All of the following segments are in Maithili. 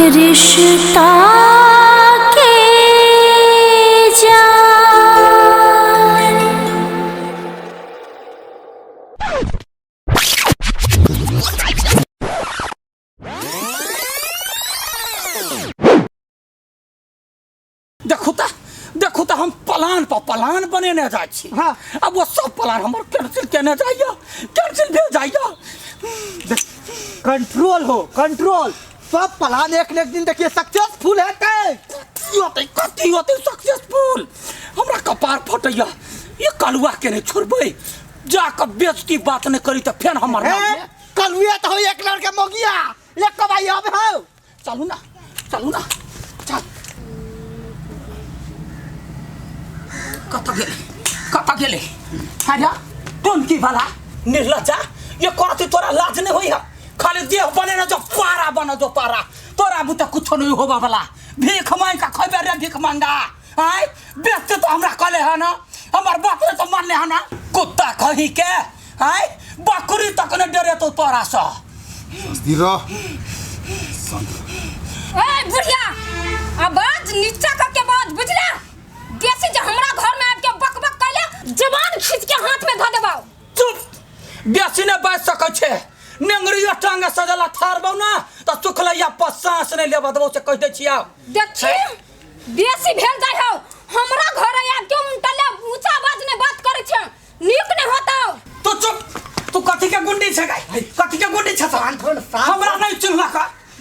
रिश्ता के जान। देखू तऽ, देखू तऽ, हम प्लान पर प्लान बनेने जाइ छी। अब वो सब प्लान हमर कैंसिल केने जाइया, कैंसिल भेल जाइया। कंट्रोल हो, कंट्रोल। सब प्लान एक न एक दिन देखिए सक्सेसफुल हेतै। कथी होतै, कथी होतै सक्सेसफुल? हमरा कपार फटैया। ये कलुआ के नहीं छोड़बै, जाकऽ बेइज्जती बात नहीं करी तऽ फेर हमर नाम हे, ले। कलुए तऽ हो एक लड़के मोगिया एक कबाई अब हो। चलू ना, चलू ना, चल। कतऽ गेलै, कतऽ गेलै? अरे टोनकी वाला निर्लज्जा, ये करती तोरा लाज नहीं होइया? खाली देह बने ना जो पारा बना जो पारा, तोरा बुते कुछो नहीं होबा वाला। भीख मांग का खैबे रे भीख मांगा। आय बेचते तो हमरा कहले है ना, हमर बाप ने तो मानले है ना, कुत्ता कही के। आय बकरी तक ने डरे तो तोरा से। स्थिर रह। ए बुढ़िया, आवाज नीचा करके बाज, बुझला? बेसी जे हमरा घर में आबि के बकबक कैले, जवान खींच के हाथ में धऽ देबौ। चुप, बेसी ने बाजि सकै छै। नेंगरियो टांगे सजला थारबौ ना तऽ सुखलैया पर सांस नहि लेबऽ देबौ, से कहि दै छियौ। देखी बेसी भेल जाइ हौ, हमरा घर आबि के उनटले ऊंचा आवाज ने बात करै छै, नीक नहि होतौ। तू चुप, तू कथी के गुंडी छै गाय? कथी के गुंडी छै? शांत हो ना, शांत हो। हमरा नहि चिन्हलक।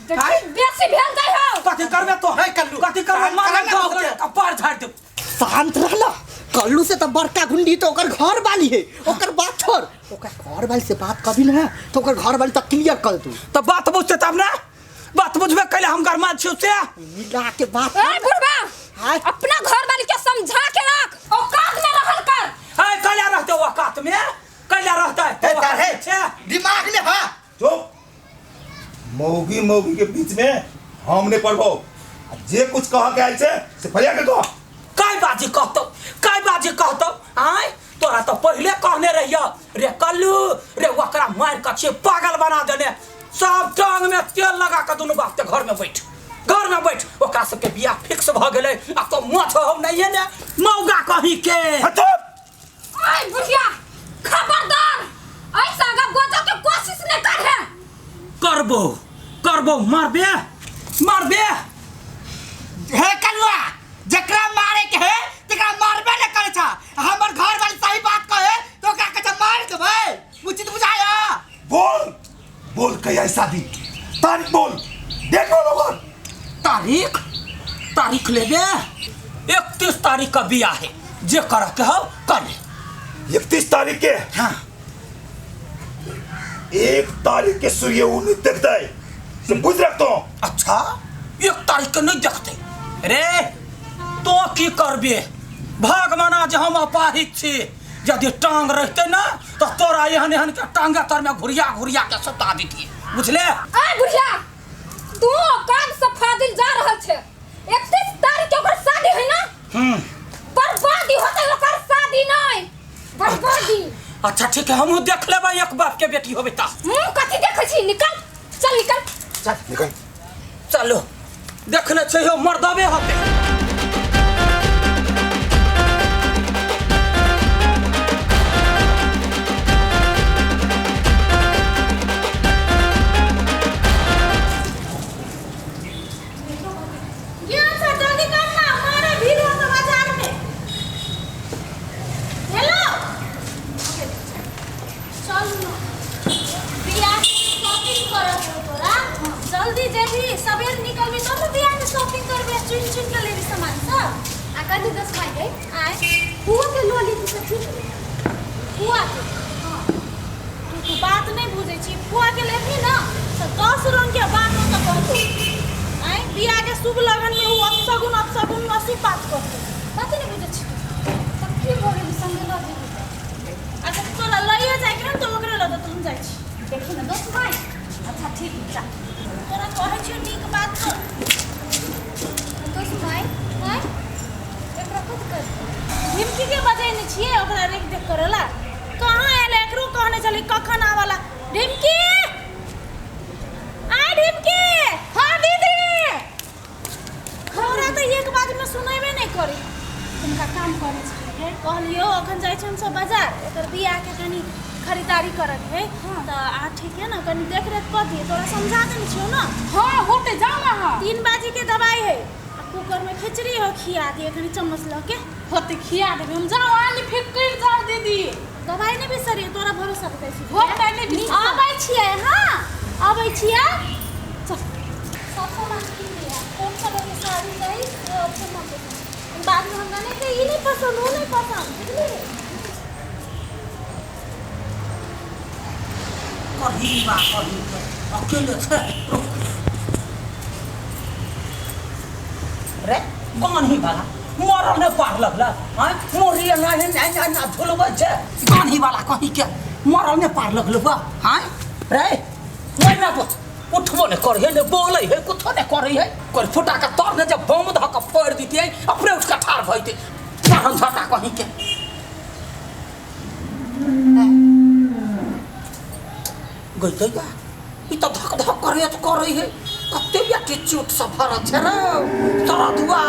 देखी बेसी भेल जाइ हौ। कथी करबे तो? हे कल्लू, कथी करबे? शांत मारे करऽ ना गाँव बहुते। के कपार झाड़ि देब। शांत रहला। कल्लू से तो बड़का गुंडी तो ओकर घर वाली है, ओकर बात छोड़, ओकर घर वाली से बात कभी ना तो ओकर घर वाली तो क्लियर कर तू। तो बात बुझते तब ना, बात बुझबे कैले हम गरमा छियो से। मिला के बात। ए बुढ़बा, हाँ। अपना घर वाली के समझा के रख, औकात में रहल कर। ए कैला रहते औकात में, कैला रहते? ए, तार है। छे। दिमाग में हाँ। चुप, मौगी मौगी के बीच में हम नहीं पड़बो। जे कुछ कह के आयल छे से फरिया के कह। काय बाजी कहतो, काय बाजी कहतो? आय तोरा तो पहले कहने रहियो रे कल्लू रे, ओकरा मार के छियै पागल बना देने। सब टांग में तेल लगा के दुनू बाप के घर में बैठ, घर में बैठ। ओकरा सबके बियाह फिक्स भ गेलै, आ तो मोछ हो नहीं ने मौगा कहीं के। हटो। आय बुढ़िया, खबरदार ऐसा आगा गोजा के कोशिश नहीं कर है। करबो, करबो, मारबे, मारबे। हे कलुआ, जकरा मारे के है तकरा मारबे न करे छा। हमर घर वाली सही बात कहे तो ओकरा कहे मार देबै, उचित बुझाया? बोल बोल, कहिया है शादी? तारीख बोल, डेट बोल ओकर। तारीख? तारीख लेबे? 31 तारीख का बियाह है, जे कर के हो कर ले। 31 तारीख के? हाँ। 1 तारीख के सूर्य ऊ नहीं देखते है, से बुझ रखता हूँ। अच्छा, 1 तारीख के नहीं देखते रे, तो की करबे? भगवान जे हम अपाहिज छी, यदि टांग रहते ना तो तोरा एहन एहन के टांगा तर में घुरिया घुरिया के सता देती, बुझले? ए बुढ़िया, तू औकात से फाजिल जा रहल छे। 31 तारीख के ओकर शादी है ना? बर्बादी होते ओकर शादी नहीं, बर्बादी। अच्छा ठीक है, हमहूँ देख लेबै एक बाप के बेटी होबे ता। मुँह कथी देखै छी? निकल, चल निकल। चल निकल। चलो देखने चाहिए मर्दबे होते। ज्ञान से जल्दी कर ना, मारे भीड़ होता बाजार में। हेलो, चल ना, बियाह के शॉपिंग करत हो तोरा। जल्दी जेबी, सबेर निकलबी तब न बियाह के शॉपिंग करबे, चुन चुन के लेबी सामान सब। आ कथी दस माय गई? आय फुआ के लोली तू सब ठीक है? फुआ के? हाँ। तू बात नहीं बुझै छी, फुआ के लेबही ना तो 10 रंग के बात होता कहतो। आय बियाह के शुभ लगन में उ अपशगुन अपशगुन अशुभ बात कहतो। बात नहीं बुझै छी तू। तब की भऽ गेल संगे लऽ जेबी तऽ? अच्छा तोरा लइए जाइके रहौ तऽ ओकरे लऽ जेतौ, हम जाइ छी। देखी ना दोस्त माय। अच्छा ठीक है, जा। तोरा कहै छियौ नीक बात तो। दोस्त माय, आँय? एकरा कथी करतै? ढिमकी के बजेने छियै ओकरा रेख देख करैला। कहाँ आयल? एकरो कहने छली कखन आबला। ढिमकी, आय ढिमकी। हाँ दीदी। रंग का काम करै छै। कहलियो अखन जाइ छी हमसब बाजार, एकर बियाह के कनी खरीदारी करऽ के है। तऽ आ ठीक है ना, कनी देख रेख कऽ दिहे। तोरा समझा देने छियौ ना? हाँ होते, जाओ ना। हाँ 3 बाजी के दवाई है, आ कुकर में खिचड़ी हो, खिया दिए कनी चम्मच लऽ के। होते, खिया देबै हम। जाओ आनी फिकर जाओ दीदी। दवाई नहीं बिसरिए, तोरा भरोसा बताइ छी। होते नहीं बिसर। आबै छियै। हाँ आबै छियै। चल सब सामान कीन लिया, कोन कलर के साड़ी चाही से ऑप्शन हम देखब। बाद में हमरा नहीं कि ई नहीं पसंद वो नहीं पसंद, बुझली? कही बा कही अकेले छै। रुक रे कौन ही वाला मरल ने पार लगला। आँय मोरिया नहीं नहीं नहीं ना झुलबै छै। कौन ही वाला कही के मरल ने पार लगल बा। आँय रे मरना तो उठबो ने करे है, ने बोलै है, कुछो ने करे है। कर फुटा के तर ने जब बम धऽ के फोड़ि दितियै अपने उठ के ठाढ़ भइतै। मरल झटा कही के गई गई बा। ई तऽ धक धक करे तो करे है। कते एटीट्यूड सब भरल छै रे सरदुआ।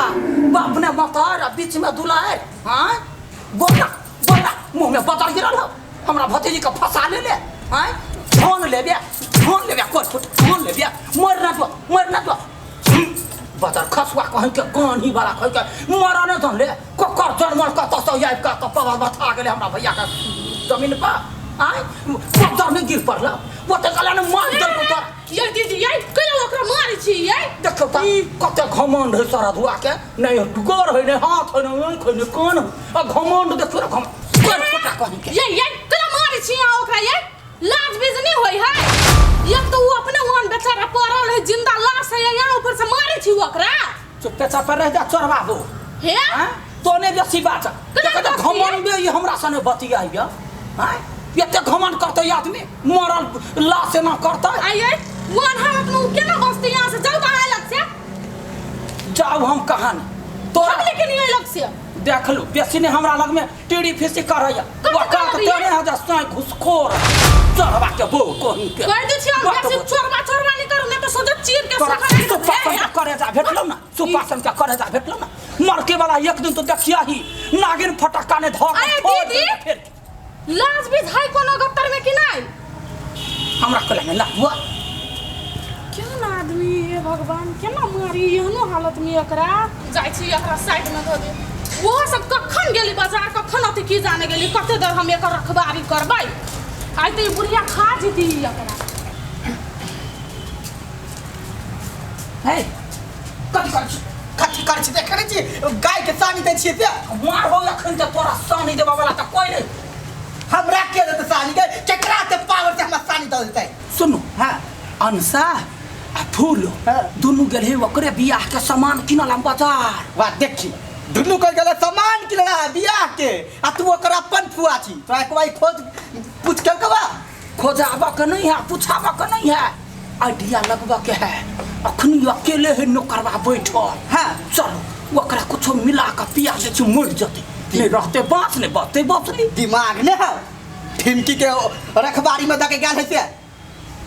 बाप ने मतार आ बीच में दुलार। हाँ बोला बोला मुँह में बदल गिरल हो। हमरा भतीजी के फंसा ले ले। हाँ धन लेबे धन लेबे कर फुट धन लेबे। मर ना दो मर ना दो। बदर खसुआ कहीं के कान ही वाला कहीं के मरा ने धन ले। ककर जनमल कतऽ से आबि कऽ पवा बथा गेलै हमरा भैया के जमीन पर। आँय बदर नहि गिर पड़ल ओते गला ने मारि देलकौ तोरा। ये दीदी ये केना ओकरा मारै छी ये? देखियौ तऽ कते घमंड है सरधुआ के। नहि गोर है, नहि हाथ है, नहि आँखि है, नहि कान है। आ घमंड देखियौ ने घमंड कर फुटा कहीं के। ये केना मारै छी अहाँ ओकरा? ये लाज बीज नहीं होय है? एक तो वो अपने वहां बेचारा पड़ल है जिंदा लाश है, यहाँ ऊपर से मारै छी ओकरा। चुपे चाप रह जा चोर बाबू। हे तो ने बेसी बात केना देखऽ तऽ बतिया? घमंड ये हमरा सने बतियाइया। आँय एते घमंड करतै आदमी मरल लाश एना करतै। आइए वन हालत में उ केना बसतै? यहाँ से जाउ तऽ अलग से जाउ हम कहाँ ने तोरा हम लेकिन नहीं अलग से। देख लो बेसी ने हमरा लग में टीड़ी फीसी करैया। कथी वकात करैया? तेरे हजा साई घुसखोर चढ़वा के बो कहीं के कह दै छी हम बात बेसी बोल। चोरबा चोरबा नहीं करू, नहीं तो सोझे चीर के तोरा सुखा सुपासन के करेजा भेटलौ ना, सुपासन के करेजा भेटलौ ना। मरके वाला एक दिन तो देखिया ही नागिन फटक्का ने धऽ के अरे फोड़ दीदी! देलकै फेर। लाज भी है कोनो गत्तर में कि नहीं? हमरा कहला ने लाज हुआ। क्यों ना आदमी हे भगवान केना मारी एहनो हालत में एकरा। जाइ छी एकरा साइड में धऽ दे। वो सब कखन गेली बाजार कखन अथी की जाने गेली, कते देर हम एकर रखबारी करबै। आइ तऽ ई बुढ़िया खा जेती एकरा। हे कथी करै छी? कथी करै छी देखै नहि छी गाय के सानी दै छियै से? मारबौ अखन तऽ तोरा सानी देबऽ वाला तऽ कोइ नहि। हमरा के देतै सानी के? केकरा ते पावर से हमरा सानी दऽ देतै? सुनू हाँ अनसा आ फूल हाँ। दुनू गेल हे ओकरे बियाह के सामान किनल हम बाजार। वाह देखी दुनू कह गेलै सामान किनला बियाह के आ तू ओकर अपन फुआ छी। तोरा एक बार खोज पूछ के कबा? खोजाबऽ के नहीं है, पूछाबऽ के नहीं है, आइडिया लगबऽ के है। अखनी अकेले है नौकरवा बैठल। हाँ चलो ओकरा कुछो मिला के पिया दै छी मरि जेतै। नहीं रहते बाँस नहीं बचते बचली। दिमाग ने है ढिमकी के रखबारी में दके गेल है से।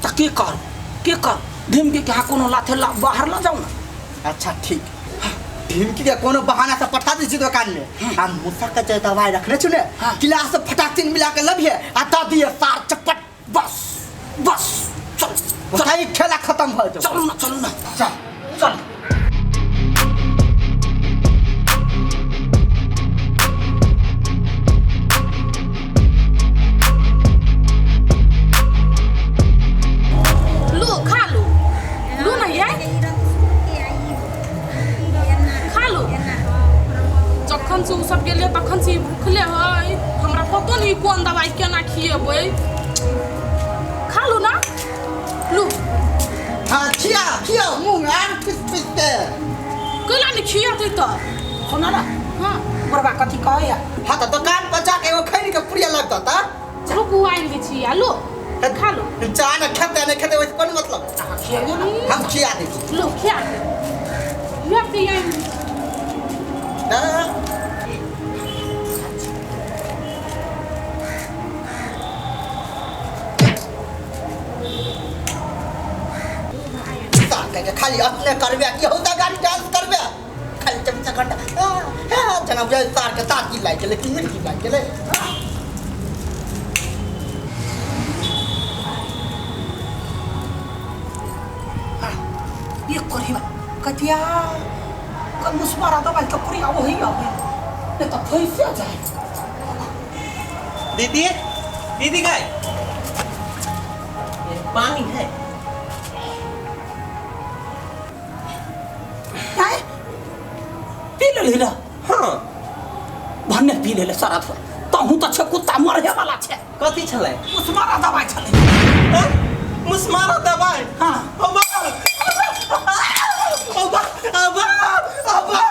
तऽ के करू के करू? ढिमकी के यहाँ कोनो लाथे ला बाहर लऽ जाउ ना। अच्छा ठीक, ढिमकी के कोनो बहाना से पठा दै छी दुकान में। आ मूसा के जे दवाई रखने छु ने हाँ। गिलास से फटाक से मिला के लबिहे आ दऽ दिए सार चपट। बस बस चल चल बताई खेला खत्म भऽ जेतौ। चलू ना चलू ना चल चल। लो खा लो, लो ना ये खा लो। जखन से उ सब गेलै तखन से ई भूखले है, हमरा पतो नहीं कोन दवाई केना खिएबै। खा लो ना लो। हाँ खिया खिया मुँह में आर पिस पिस के। केना नहीं खिएतै तऽ? सुन ना हाँ बुढ़बा कथी कहैया? हाँ तऽ दुकान पर जाके एगो खैनी के पुड़िया लगतौ तऽ। रुकू आनि दै छी। आ लो खा लो। चाह ने खेतै नहि खेतै ओहिसँ कोन मतलब? अहाँ खियाइयौ ना। हम खिया दै छी। लो खिया दे। ये तऽ आनि हाँ। खाली अपने करबे कि होता गाड़ी डांस करबे खाली 24 घंटा। हाँ, हाँ, जेना बुझाइ तार के तार की लागि गेलै कि मिर्ची लागि गेलै। ये करिबा कतिया कल मुसमारा दवाई के पुरिया वही आवे नहीं तो फैसे जाए। दीदी दीदी गए पानी है आए पी ले रे। हाँ भन्ने पी ले सारा थोड़ा तहु तो छे कुत्ता मरे वाला छे। कथी छलै? मुसमारा दवाई छलै। मुसमारा दवाई? हाँ। ओ बा ओ बा ओ बा ओ बा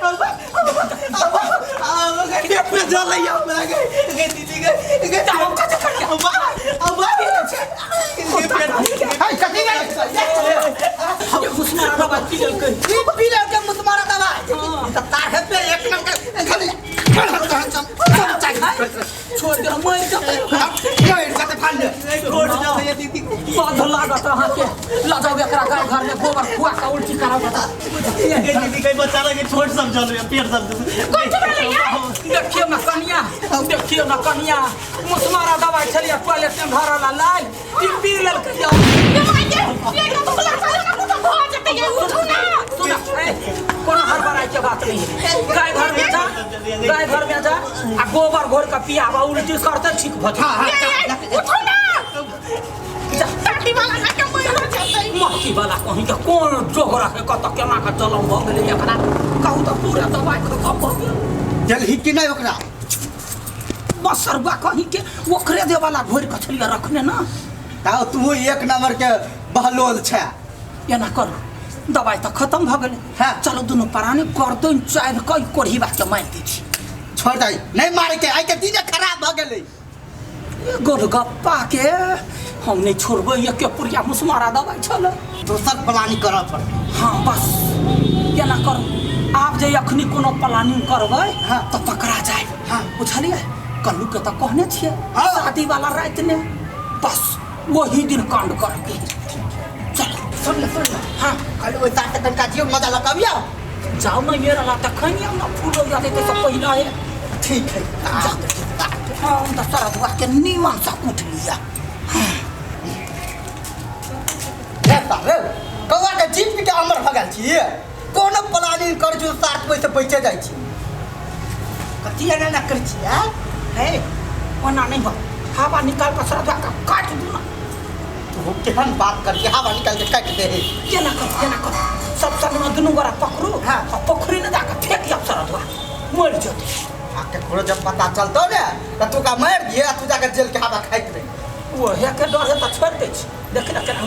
ओ बा ओ गए पे जलैया हमरा गए गए दीदी गए गए जाओ कथी कर ओ बा ओ बा हाय कथी गए ये मुसमारा दवाई पी लेलकै। पी लेलकै मुसमारा दवाई त तार है पे एक नंबर खाली छोड़ दे मर जतै मर जतै फाल दे छोड़ दे दीदी बाध लागत अहाँ के ल जाऊ एकरा गाय घर में गोबर खुआ के उल्टी कराउ त दीदी कहीं बच्चा लगे छोट समझल पेट समझल कथी भेलै यार? देखियौ न कनिया, देखियौ न कनिया, मुसमारा दवाई छलियै टॉयलेट में भरल लाइ ई पी लेलकै। ये माय गे ये एकरा दुगला चलो ना कुछ भ जेतै ये उठू ना। सुन कोनो हड़बड़ाई के बात नहीं है। गाय घर में जा, गाय घर में जा आ गोबर घोर के पियाबा उल्टी करते ठीक भ जेतै। उठू ना टाटी वाला के मर जेतै। महकी वाला कहीं के कोन जोग रखे कत केना के चलम भ गेलै एकरा कहू त पूरा दवाई खत्म भ गेल। जलही कि नहीं ओकरा बसरुआ कहीं के ओकरे देवाला घोर के छलियै रखने ना। ताओ तू एक नंबर के बहलोल छे। एना करू दवाई त खत्म भ गेलै। हाँ। चलो दुनू प्राणी गर्दन चाबि कऽ कोढ़ीबा के मारि दै छी। छोड़ दे नहीं मारे के आइ के दिन खराब भ गेलै। गोलगप्पा के हम नहीं छोड़बै एके पुरिया मुसमारा दवाई छल। दोसर प्लानिंग करऽ पड़तै। हाँ बस एना करू आब जे अखनी कोनो प्लानिंग करबै हाँ। तऽ पकड़ा जाए। हाँ। बुझलियै कल्लू के तऽ कहने छियै हाँ। शादी वाला राति ने बस वही दिन कांड करके। चलो सुन ले सुन ले। हाँ कल ओहि तार कनका जियो मजा लऽ जाओ ना मेरा ला तखन आउ ना फूल हो जाते तो सब पहिला है। ठीक है हाँ तो सरदुआ के नीमन से कूट लिया। रे कौआ के जीप के अमर भऽ गेल छी कोनो प्लानिंग कर जो 7 पैसे बचे जाइ छी कथी एना ना कर छी आ है ओना नहीं हो हवा निकाल के सरदुआ के काट दू ना। तू केहन बात कर के हवा निकाल के काट दे। केना कर केना कर सब संग में दुनू गोरा पकड़ू। हाँ। आ पोखरी में जाके फेंक आब सरदुआ मर जतै। आ केकरो जब पता चलतौ ने त तू का मार दिए आ तू जाके जेल के हवा खाइत रही। ओहे के डर है त छोड़ दै छी। देख ना केना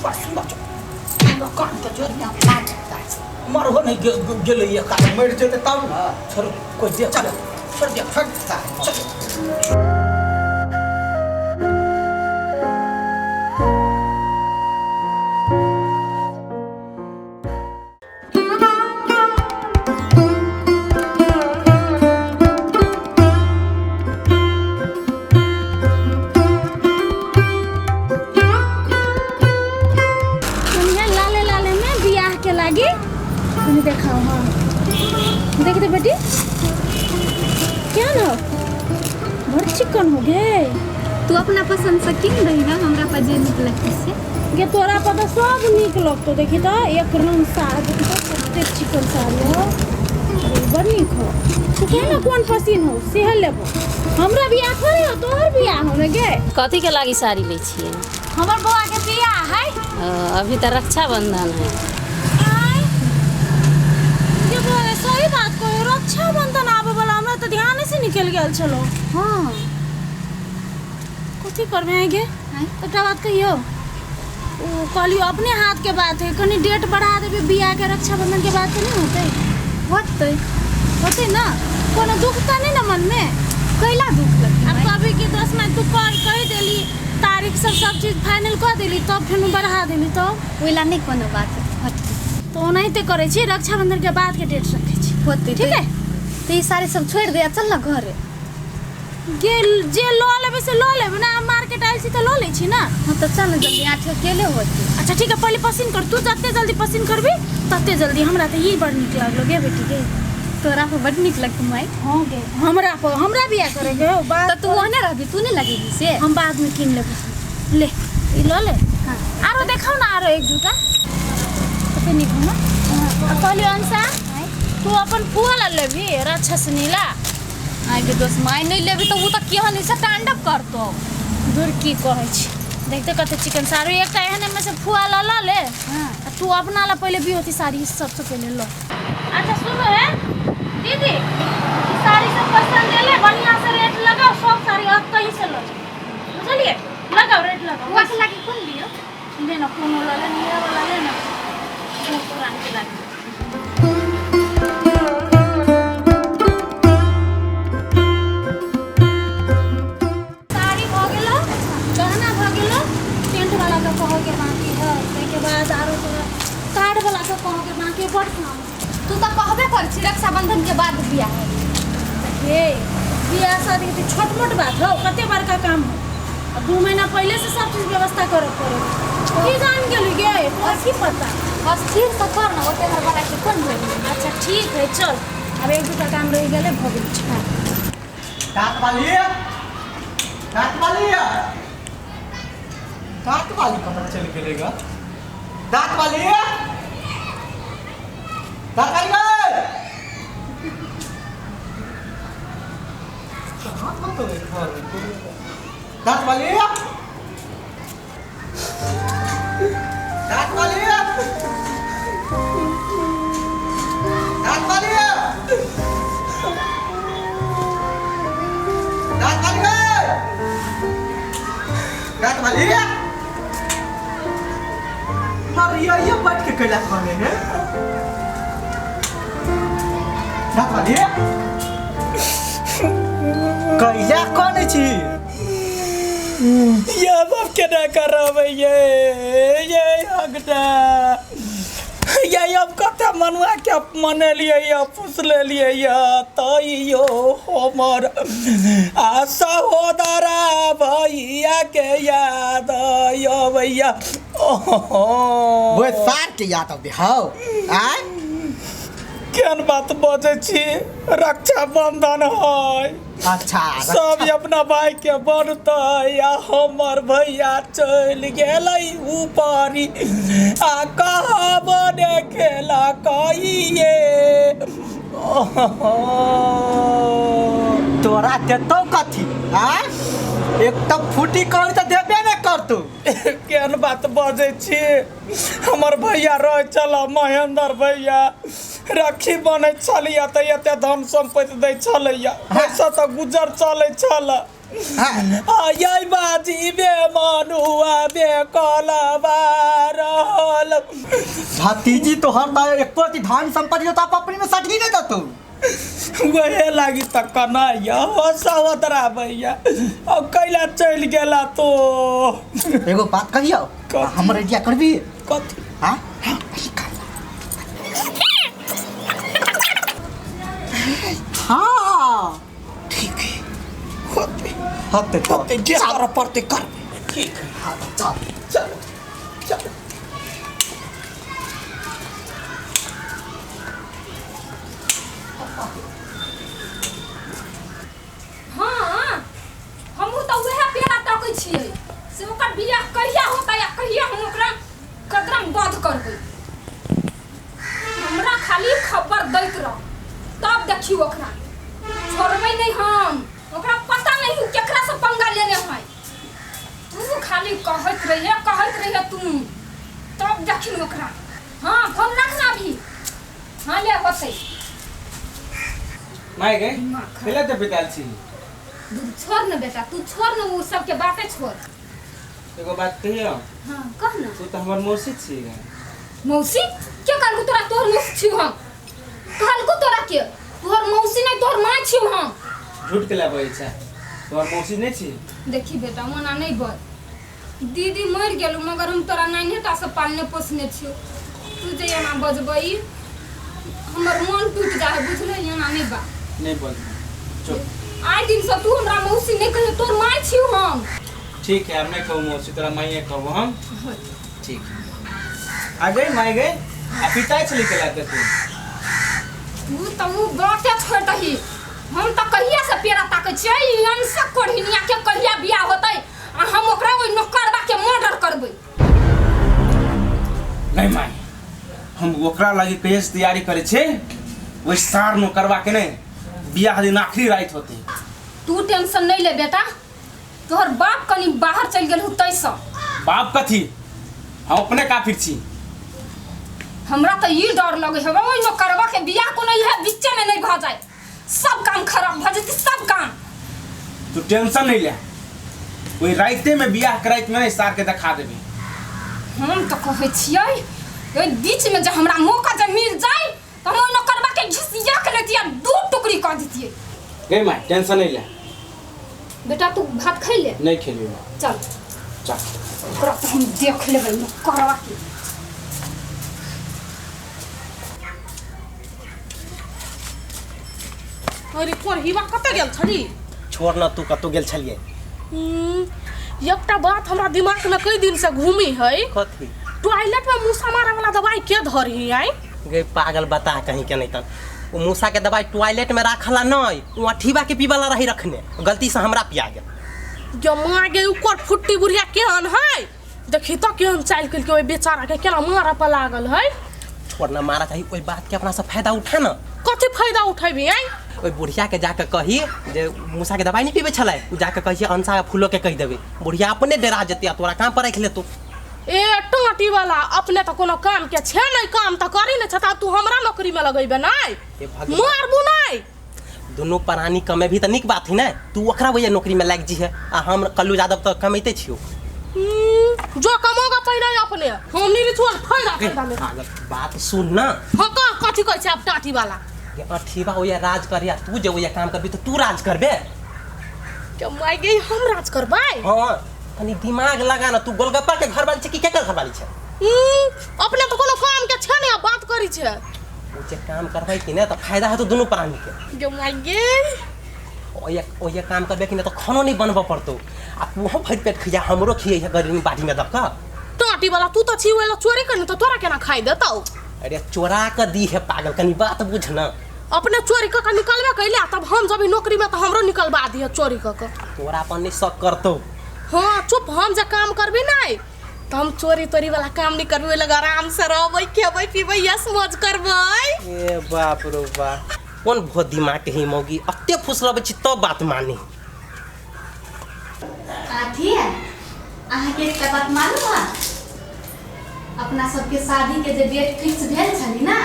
बस सुंदर कान के जोड़िया मरहो नहीं गेलै एक मर जेतै तब ना। छोड़ कोई देख चल। छोड़ दे छोड़ चल। कनिया लाले लाले में बियाह के लागी कनी देखाओ। हाँ देख दे बेटी क्या ना बड़ चिकन हो गए। तू अपना पसंद से किन दही ना हमरा पर जे निक लगतै से। गे तोरा पर तो सब निक लगतो देखी तो एक रंग साड़ी देखी तो कते चिकन साड़ी हो बड़ निक हो। तू कह ना कौन पसीन हो सेह लेबो। हमरा बियाह थोड़ी हो तोहर बियाह हो ने गे। कथी के लागी साड़ी लै छियै? हमर बौआ के बियाह है। अभी तऽ रक्षाबंधन है। आय ये बौआ सही बात कहो रक्षाबंधन आबे वाला हमरा तो ध्यान से निकल गेल छलो। हाँ कथी करबे गे एकटा बात कहियो ओ कहलियो अपने हाथ के बात है कनी डेट बढ़ा देबे बियाह के रक्षाबंधन के बाद तो नहीं होतै? होतै होतै ना कोनो दुख त नहीं ना मन में? कैला दुख लगतै? अब कभी के 10 में तू कर कहि देली तारीख सब सब चीज फाइनल कर देली तब फेनु बढ़ा देली तब ओइला नहीं कोनो बात होतै। तो ओनाहिते करै छी रक्षाबंधन के बाद के डेट रखै छी। होतै ठीक है तो ई साड़ी सब छोड़ दे चल ना घरे। गे जे ल लेबै से ल लेबै ना मार्केट आयल छी त ल लै छी ना। हाँ तो चल जल्दी आठ अकेले होतै। अच्छा ठीक है पहले पसीन कर तू जते जल्दी पसीन करबी तते जल्दी हमरा तऽ ई बड़ नीक लागलो गे बेटी गे। तोरा पर बड नीक लगतौ माय। हाँ गे, हमरा पर हमरा बियाह करे के हो बात। तऽ तू ओहने रहबी, तू नहि लगेबी से? हम बाद में कीन लेबै। ले ई लऽ ले। हाँ। आरो देखाउ ना, आरो एक दूटा कते नीक हो ना। आ कहलियो अंशा, तू अपन फुआ ला लेबही राक्षसनी ला? आइ गे दोस्त माय, नहि लेबी तऽ ओ तऽ केहन ऐसे तांडव करतौ। दूर की कहै छी, देखते कते चिकन साड़ी। एकटा एहन में से फुआ ला लऽ ले। हाँ। आ तू अपना ला पहिले बिहोती साड़ी सबसे पहिले ल। अच्छा सुनो है दीदी, ई साड़ी सब पसंद एले, बढ़िया से रेट लगाओ, सब साड़ी अब कहीं से ल जाओ, बुझलिए? लगाओ रेट लगाओ। फुआ के लागी कोन लियो? ले ना कोनो ल ले, नया वाला ले ना, बहुत पुरान के लागी। साड़ी भऽ गेलो, गहना भऽ गेलो, टेंट वाला के कहऽ के बाकी है, ताहिके बाद आरो तोरा कार्ड वाला के कहऽ के बाकी है, बड़ काम। तू तऽ कहबे कर छी रक्षाबंधन के बाद बियाह है। हे बियाह शादी के छोट मोट बात हो, कते बड़का काम हो। आ 2 महीना पहले से सब चीज व्यवस्था करे पड़े। की जान गेली गे, तोरा की पता? अस्थिर से कर ना, ओते हर वाला के कोन भेल। अच्छा ठीक है चल, अब एक दूटा काम रह गेलै भऽ गेल छै। दांत वाली, दांत वाली, दांत वाली कहाँ चल गेलेगा? दांत वाली, दांत वाली गए। कहाँ तो गए घर? दांत वाली, दांत वाली, दांत वाली, दांत वाली गए। दांत वाली मरिया ये बैठ के कैलाश बने है। दांत वाली कैला कौन छी? ये बाप केना करबै ये ये अगटा ये अब कते मनुआ के मनेलियै या पुस लेलियै या तैयो हमर आ सहोदरा भैया के याद अबैया। ओहो वो सार के याद अबे हौ। आय केहन बात बजै छी, रक्षाबंधन है। अच्छा सब अपना भाई के बढ़तै आ हमर भैया चलि गेलै ऊपरी आ कहबो ने खेला कहिए। तोरा देतौ कथी? आय एक तो फूटी कौड़ी तो देबे ने करतौ। केहन बात बजै छी, हमर भैया रहै छल महेंद्र भैया, राखी बनै छलैया तऽ एते धन सम्पत्ति दै छलैया, ओहिसँ तऽ गुजर चलै छल। आ यै बाजी बे मनुआ बे कलबा रहल। भतीजी तोहर तऽ एको अथी धन सम्पत्ति तो अपने में सठी नहीं देतौ। वहे लागी तऽ कनाइया हो सहोदरा भैया, अब कैला चलि गेला तो। एगो बात कहियौ, हमर आइडिया करबी? कथी? हाँ हाँ ठीक है, होते होते होते जे करऽ पड़तै करबै। ठीक है, हाँ चल चल चल। हाँ हमहूँ तऽ उएह पेड़ा तकै छियै से ओकर बियाह कहिया होतै आ कहिया हम ओकरा कदरम बध करबै। हमरा खाली खबर दैत रह तब देखियौ ओकरा छोड़बै नहीं हम। ओकरा पता नहीं उ केकरा से पंगा लेने है। तू खाली कहैत रहिए तू, तब देखिन ओकरा। हाँ फोन रखना अभी। हाँ ले होतै। माय गई खेला ते बिताल छी। छोड़ न बेटा, तू छोड़ न उ सबके बातें छोड़। एगो बात कहियो? हाँ कह न। तू तो हमर मौसी छी। मौसी के कहलकू तोरा? तोहर मौसी छी हम? कहलकू तोरा के तोहर मौसी नहीं तोहर माँ छी हम। झूठ के लाबै छै, तोहर मौसी नहीं छी। देखी बेटा मना नहीं बज, दीदी मर गेलू मगर हम तोरा नान्हेटा से पालने पोसने छियो। तू जे एना बजबई हमर मन टूट जाए, बुझले? एना नहीं बा नहीं बज चुप। आइ दिन से तू हमरा मौसी नहीं कहियो, तोर माँ छियो हम। ठीक है, हम नहीं कहू मौसी, तोरा माइए कहू हम। ठीक है, आ गई माई गई। आ पिटाइ छली केला ते तू तू तऽ उ बाते छोड़ दही। हम तऽ कहिया से पेड़ा ताकै छियै ई अंशक कोढ़िनिया के कहिया बियाह होतै आ हम ओकरा ओहि नौकरबा के मर्डर करबै। नहीं माय, हम ओकरा लगी कहिया से तैयारी करे छे, ओहि सार नौकरबा के नहीं बियाह दिन आखिरी रात होते। तू टेंशन नहीं ले बेटा, तोहर बाप कनी बाहर चल गेल हु तैसँ। बाप कथी, हम अपने काफिर छी। हमरा तऽ ई डर लगे हवे ओहि नौकरबा के बियाह कोनो इहे बीचे में नहीं भऽ जाए, सब काम खराब भऽ जेतै सब काम। तू टेंशन नहीं ले, ओहि राते में बियाह कराइत में नहीं सार के देखा देबे। हम तऽ कहै छियै ओहि बीच में जे हमरा मौका जे मिल जाए तऽ हम ओहि नौकरबा के घिसिया के लेतियै आ दू टुकड़ी कऽ दितियै। गे माय टेंशन नहीं ले बेटा, तू भात खै ले। नहीं खेलियो। चल चल ओकरा तऽ हम देख लेबै नौकरबा के। अरे कोरहीवा कतऽ गेल छली? छोड़ न, तू कतौ गेल छलियै? एकटा बात हमरा दिमाग में कई दिन से घूमी है। कथी? टॉयलेट में मूसा मारे वाला दवाई के धरही आई? गे पागल, बता कहीं के नहीं तन ओ मूसा के दवाई टॉयलेट में राखला नहीं, ओ अठीबा के पीवाला रही रखने, गलती से हमरा पिया गेल। गे माँ गे, ओकर फुट्टी बुढ़िया केहन है देखी तो, केहन चालि केलकै ओहि बेचारा के, केना मारऽ पर लागल है। छोड़ न, मारा चाही ओहि बात के अपना से फायदा उठा न। कथी फायदा उठेबी आई? ओहि बुढ़िया के जाके कही जे मूसा के दवाई नहीं पीबै छलै, ओ जाके कही अंशा के फूलो के कहि देबै, बुढ़िया अपने डरा जेतै आ तोरा काम पर राखि लेतौ। ए टाँटी वाला, अपने तऽ कोनो काम के छे नहीं, काम तऽ करी नहीं छता, तू हमरा नौकरी में लगेबे नहीं? हे भगवान। मारबू नहीं। दुनू प्राणी कमेबही तऽ नीक बात है ने, तू ओकरा वजह नौकरी में लागि जीहे आ हम कल्लू यादव तऽ कमैते छियौ। जो कमोगा पहिने अपने, हम नहीं रिचुअल फायदा फायदा ले। पागल, बात सुन न। हाँ कह, कथी कहै छै आब टाँटी वाला? ये अठीबा ओया राज करे आ तू जे ओया काम करबी तऽ तू राज करबे। के माय गे, हम राज करबै? हाँ, तनी दिमाग लगा ना, तू गोलगप्पा के घर वाली छै कि केकर घर वाली छै? अपने तऽ कोनो काम के छै नहीं आ बात करी छै। ओ जे काम करबै कि ने तऽ फायदा हेतौ दुनू प्राणी के। गे माय गे, ओया ओया काम करबे कि ने तऽ खानो नहीं बनबऽ पड़तौ आ तूहो भरि पेट खिया हमरो खियै गरीब बाड़ी में दऽ कऽ। टाँटी वाला, तू तऽ छी ओहि चोरी करने तऽ तोरा केना खाइ देतौ? अरे चोरा कऽ दी है पागल, कनी बात बुझ न। अपने चोरी कऽ कऽ निकलबे कैले, तब हम जब नौकरी में तऽ हमरो निकलबा दिहे चोरी कऽ कऽ। तोरा अपन नहीं शक करतौ। हाँ चुप, हम जे काम करबी नहीं तऽ हम चोरी तोरी वाला काम नहीं करबी, ओहि लग आराम से रहबै, खेबै पीबै, यस मौज करबै। ए बाप रो बाप, कोन बहुत दिमाग के ही मौगी, अते फुसलबै छी तब बात मानी। अथी है, अहाँके एकटा बात मालूम है? अपना सबके शादी के जे डेट फिक्स भेल छली ना,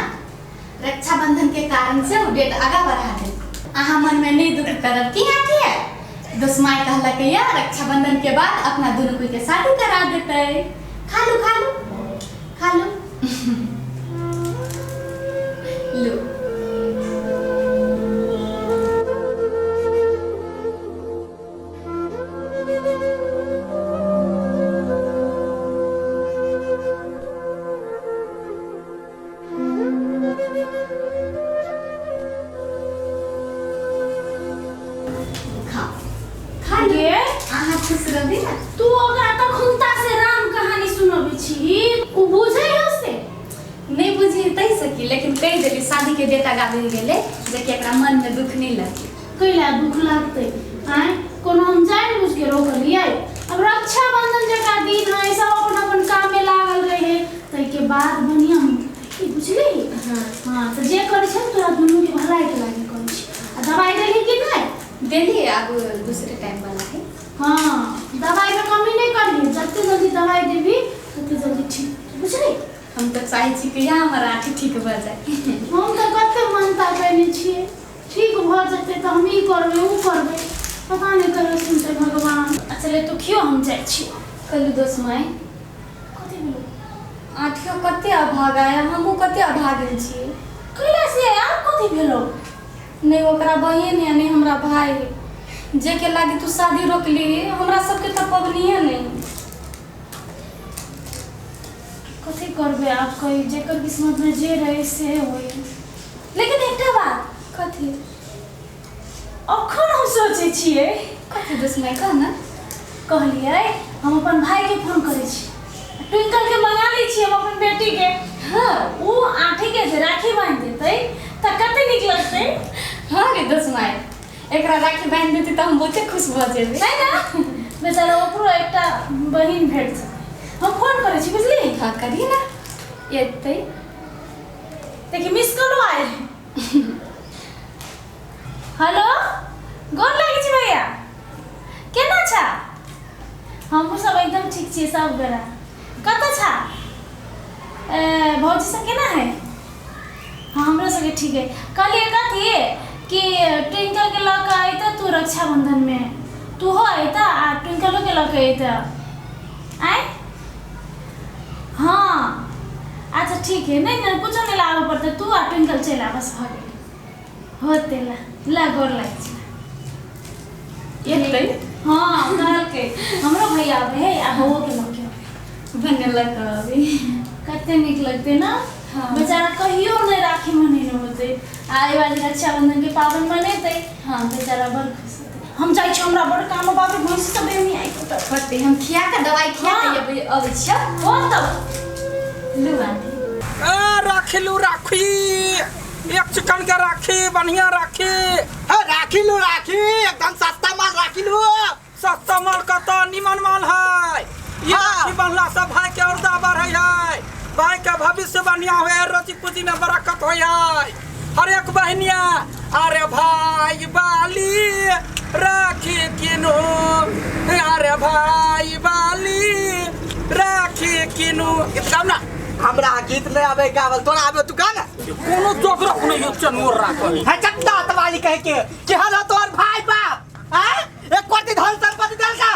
रक्षाबंधन के कारण से ओ डेट आगा बढ़ा देल। अहाँ मन में नहीं दुख करब की अथी है? दोसमाय कहलक या रक्षाबंधन के बाद अपना दुनू कोई के शादी करा देतै। खा लू खा लू खा लू लू। खा खा गे। अहाँ खुश रहबी ना। तू ओकरा तखुनता से राम कहानी सुनबै छी, उ बुझै हो से? नहीं बुझी तहि सकी, लेकिन कहि देली शादी के डेट आगा बढ़ि गेलै जेकि एकरा मन में दुख नहीं लगे। कैला दुख लागतै? आँय, कोनो हम जानि बुझि के रोकलियै? अब रक्षाबंधन जकाँ दिन है, सब अपन अपन काम में लागल रहे, ताहिके बाद बढ़िआँ की बुझली? हाँ। हाँ तऽ जे करै छै तोरा दुनू के भलाई के लागी करै छै। आ दवाई देली कि नहीं? देली, आब दूसरे टाइम वाला है। हाँ, दवाई में कमी नहीं करबी, जते जल्दी दवाई देबी तते जल्दी ठीक, बुझली? हम तऽ चाहै छी कि यहाँ हमर आँखि ठीक भऽ जाए। हम तऽ कते मानता कयने छियै, ठीक भऽ जेतै तऽ हम ई करबै ओ करबै, पता नहि कहियो सुनतै भगवान। अच्छा ले तू खियो, हम जाइ छी। कहलू दोस्त माय। कथी भेलो? आँखियो कते अभागा है, हमहूँ कते अभागिल छियै। कैला से आब कथी भेलो? नहीं ओकरा बहिन है नहीं हमरा भाई, जे के लागी तू शादी रोकली, हमरा सबके तऽ पबनिए नहीं। कथी करबै आब कही, जेकर किस्मत में जे रहे से होई। लेकिन एकटा बात। कथी? अखन हम सोचै छियै। कथी दोस्त माय, कह ना। कहलियै हम अपन भाई के फोन करै छी, ट्विंकल के मंगा लै छी हम अपन बेटी के, हाँ ओ आँठी के जे राखी बांधि देतै तऽ कते नीक लगतै। हाँ रे दोस्त माय, एकरा राखी बांधि देतै तऽ हम बहुते खुश भऽ जेबै। नहि ने बेचारा ओकरो एकटा बहिन भेट जेतै। हम फोन करै छी बुझली। हाँ करी ना, एतै। देखी मिस कॉल आयल। हेलो, गोर लागै छी भैया, केना छा? हमहूँ सब एकदम ठीक छियै सब गोरा। कतऽ छा? ए, भौजी सब केना है? हाँ हमरो सबके ठीक है। कहलियै कथी कि ट्विंकल के लऽ कऽ अयतऽ तू रक्षाबंधन में, तूहो अयतऽ आ ट्विंकलो के लऽ कऽ अयतऽ। आँय हाँ अच्छा ठीक है, नहीं नहीं कुछो नहीं लाबऽ पड़तै, तू आ ट्विंकल चलि आ बस भऽ गेलै। होते ला ला गोर लागै छी। एतै? हाँ कहलकै हमरो भैया आबै है आ बौओ के लऽ के अबै। बनेलक अभी। कते नीक लगतै ना। हाँ। बेचारा कहियो नहीं राखी मनेने होतै, आ एहि बार रक्षाबंधन के पाबनि मनेतै। हाँ। बेचारा बड़ खुश होतै। हम जाइ छी, हमरा बड़ काम बाप रे, भैंसी सब बेरनी आइ कतऽ। होतै, हम खिया कऽ दवाइ खिया हाँ। कऽ अबै छियौ। हो तब लू आंटी। ए, राखी लू राखी, एक चिकन के राखी, बढ़िया राखी। हाँ, राखी लू राखी, एकदम सस्ता माल राखी लू। सस्ता माल कतऽ, निमन माल है। ये हाँ। राखी बांधला से भाई के औरदा बढ़े है, भाई के भविष्य बढ़िया होय है, रोजी पूंजी में बरकत होय है। हर एक बहनिया अरे भाई बाली राखी किनु, अरे भाई बाली राखी किनु। गीत गाउ ना। हमरा गीत नहीं आवे गावल, तोरा आवे तू गा ना। कोनो जोगरक नहीं हो चनोर राखल। है चट्टा तवाली कहे के कि हलो तोर भाई बाप, हैं? एक कोटि धन संपत्ति देल का?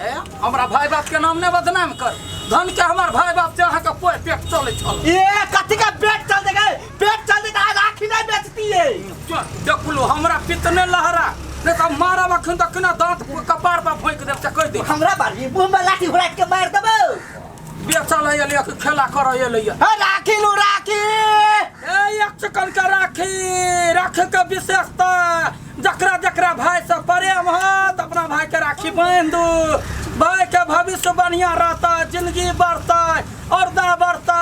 ए, हमरा भाई बाप के नाम नहीं बदनाम कर। धन के हमार भाई बाप से अहाँ के पोए पेट चले छल। ए कथी का पेट चल दे गए, पेट चल दे त राखी नहीं बेचती है। चल देखलो हमरा पितने लहरा, नहीं तो मारब अखन तक ना दांत कपार पर फैंक देब से कह दे। हमरा बारी मुंह में लाठी घुरा के मार देबो। बेचल है एलै खेला कर एलै। हे राखी लू राखी। ए एक चिकन के राखी, राखी के विशेषता जकरा जकरा भाई से प्रेम है तो अपना भाई के राखी बांध दू, भाई के भविष्य बढ़िया रहता, जिंदगी बढ़ता, औरदा बढ़ता।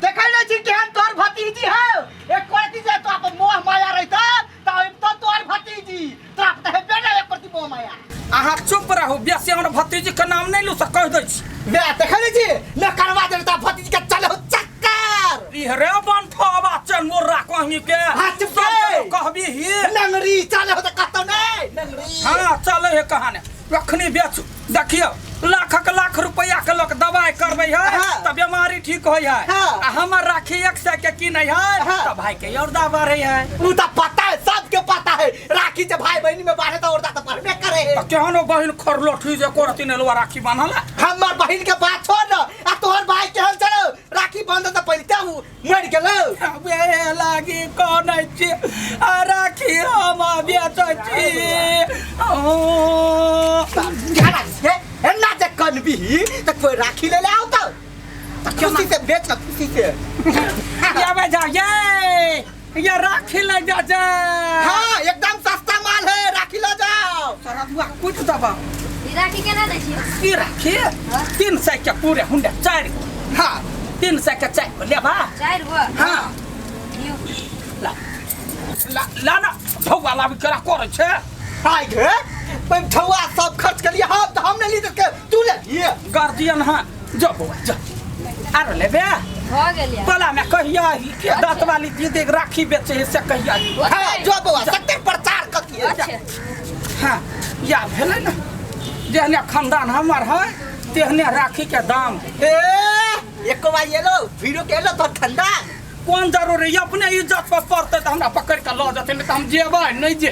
देखै नै छी केहन तोर भतीजी हौ, एक कोटी जे तो अपन मोह माया रहिता त तो तोर भतीजी तो आप त हेबे नै एक प्रति मोह माया। अहाँ चुप रहू, बेसी हमर भतीजी के नाम नहीं लू से कह दै छी। बे देखै नै छी न करवा दे त भतीजी के चले हो चक्कर। ई रे बनठवा चल मोर राखो अहीं के। हाँ, चुप रे। कहबी ही नंगरी चले हो त कतौ नै नंगरी। हाँ चले हे कहाने अखनी बेच। देखियो लाखक लाख रुपया के लोग दवाई करबै है हाँ। त बीमारी ठीक होय है। हाँ। आ हमर राखी 100 के किनै है हाँ। त भाई के औरदा बढ़े है। उ त पता है, सबके पता है राखी जे भाई बहिनी में बांधे त औरदा त बढ़बे करे है। त केहनो बहिन खरलोठी जे करती ने लुआ राखी बान्हल। हमर बहिन के बात छोड़ न, आ तोहर भाई केहन छौ राखी बांधे त पहिले उ मरि गेलौ। बे लागी कोनै छी आ राखी हम बेचै छी। ओ एना जे कनबी त कोई राखी ले ले आओ त खुशी से बेच ना, खुशी से। ये बे जा ये राखी ले जा जा। हाँ एकदम सस्ता माल है, राखी ले जाओ। सारा दुआ कुछ दबा। ई राखी केना दै छियै? ई राखी 300 के पूरे हुंडे 4। हाँ 300 के 4 लेबा। 4 गो। हाँ लियो। ला ला ला ना भौवा लाबी केरा करै छै। आइ गे ठौआ सब खर्च कर लिया, हम तो हम नहीं ली के तू ले लिए गार्जियन। हाँ जो बौआ जो आरो लेबे भ गेल। पला में कहिया के दांत वाली दीदी राखी बेचे है से कहिया। हाँ जो बौआ सत्य प्रचार कथी है। हाँ या भेलै ना, जेहने खानदान हमर है तेहने राखी के दाम। ए एको बार एलो वीडियो के एलो तो खानदान कोन जरूरी, अपने इज्जत पर पड़तै त हमरा पकड़ के लऽ जेतै, नहीं त हम जेबै नहीं जे।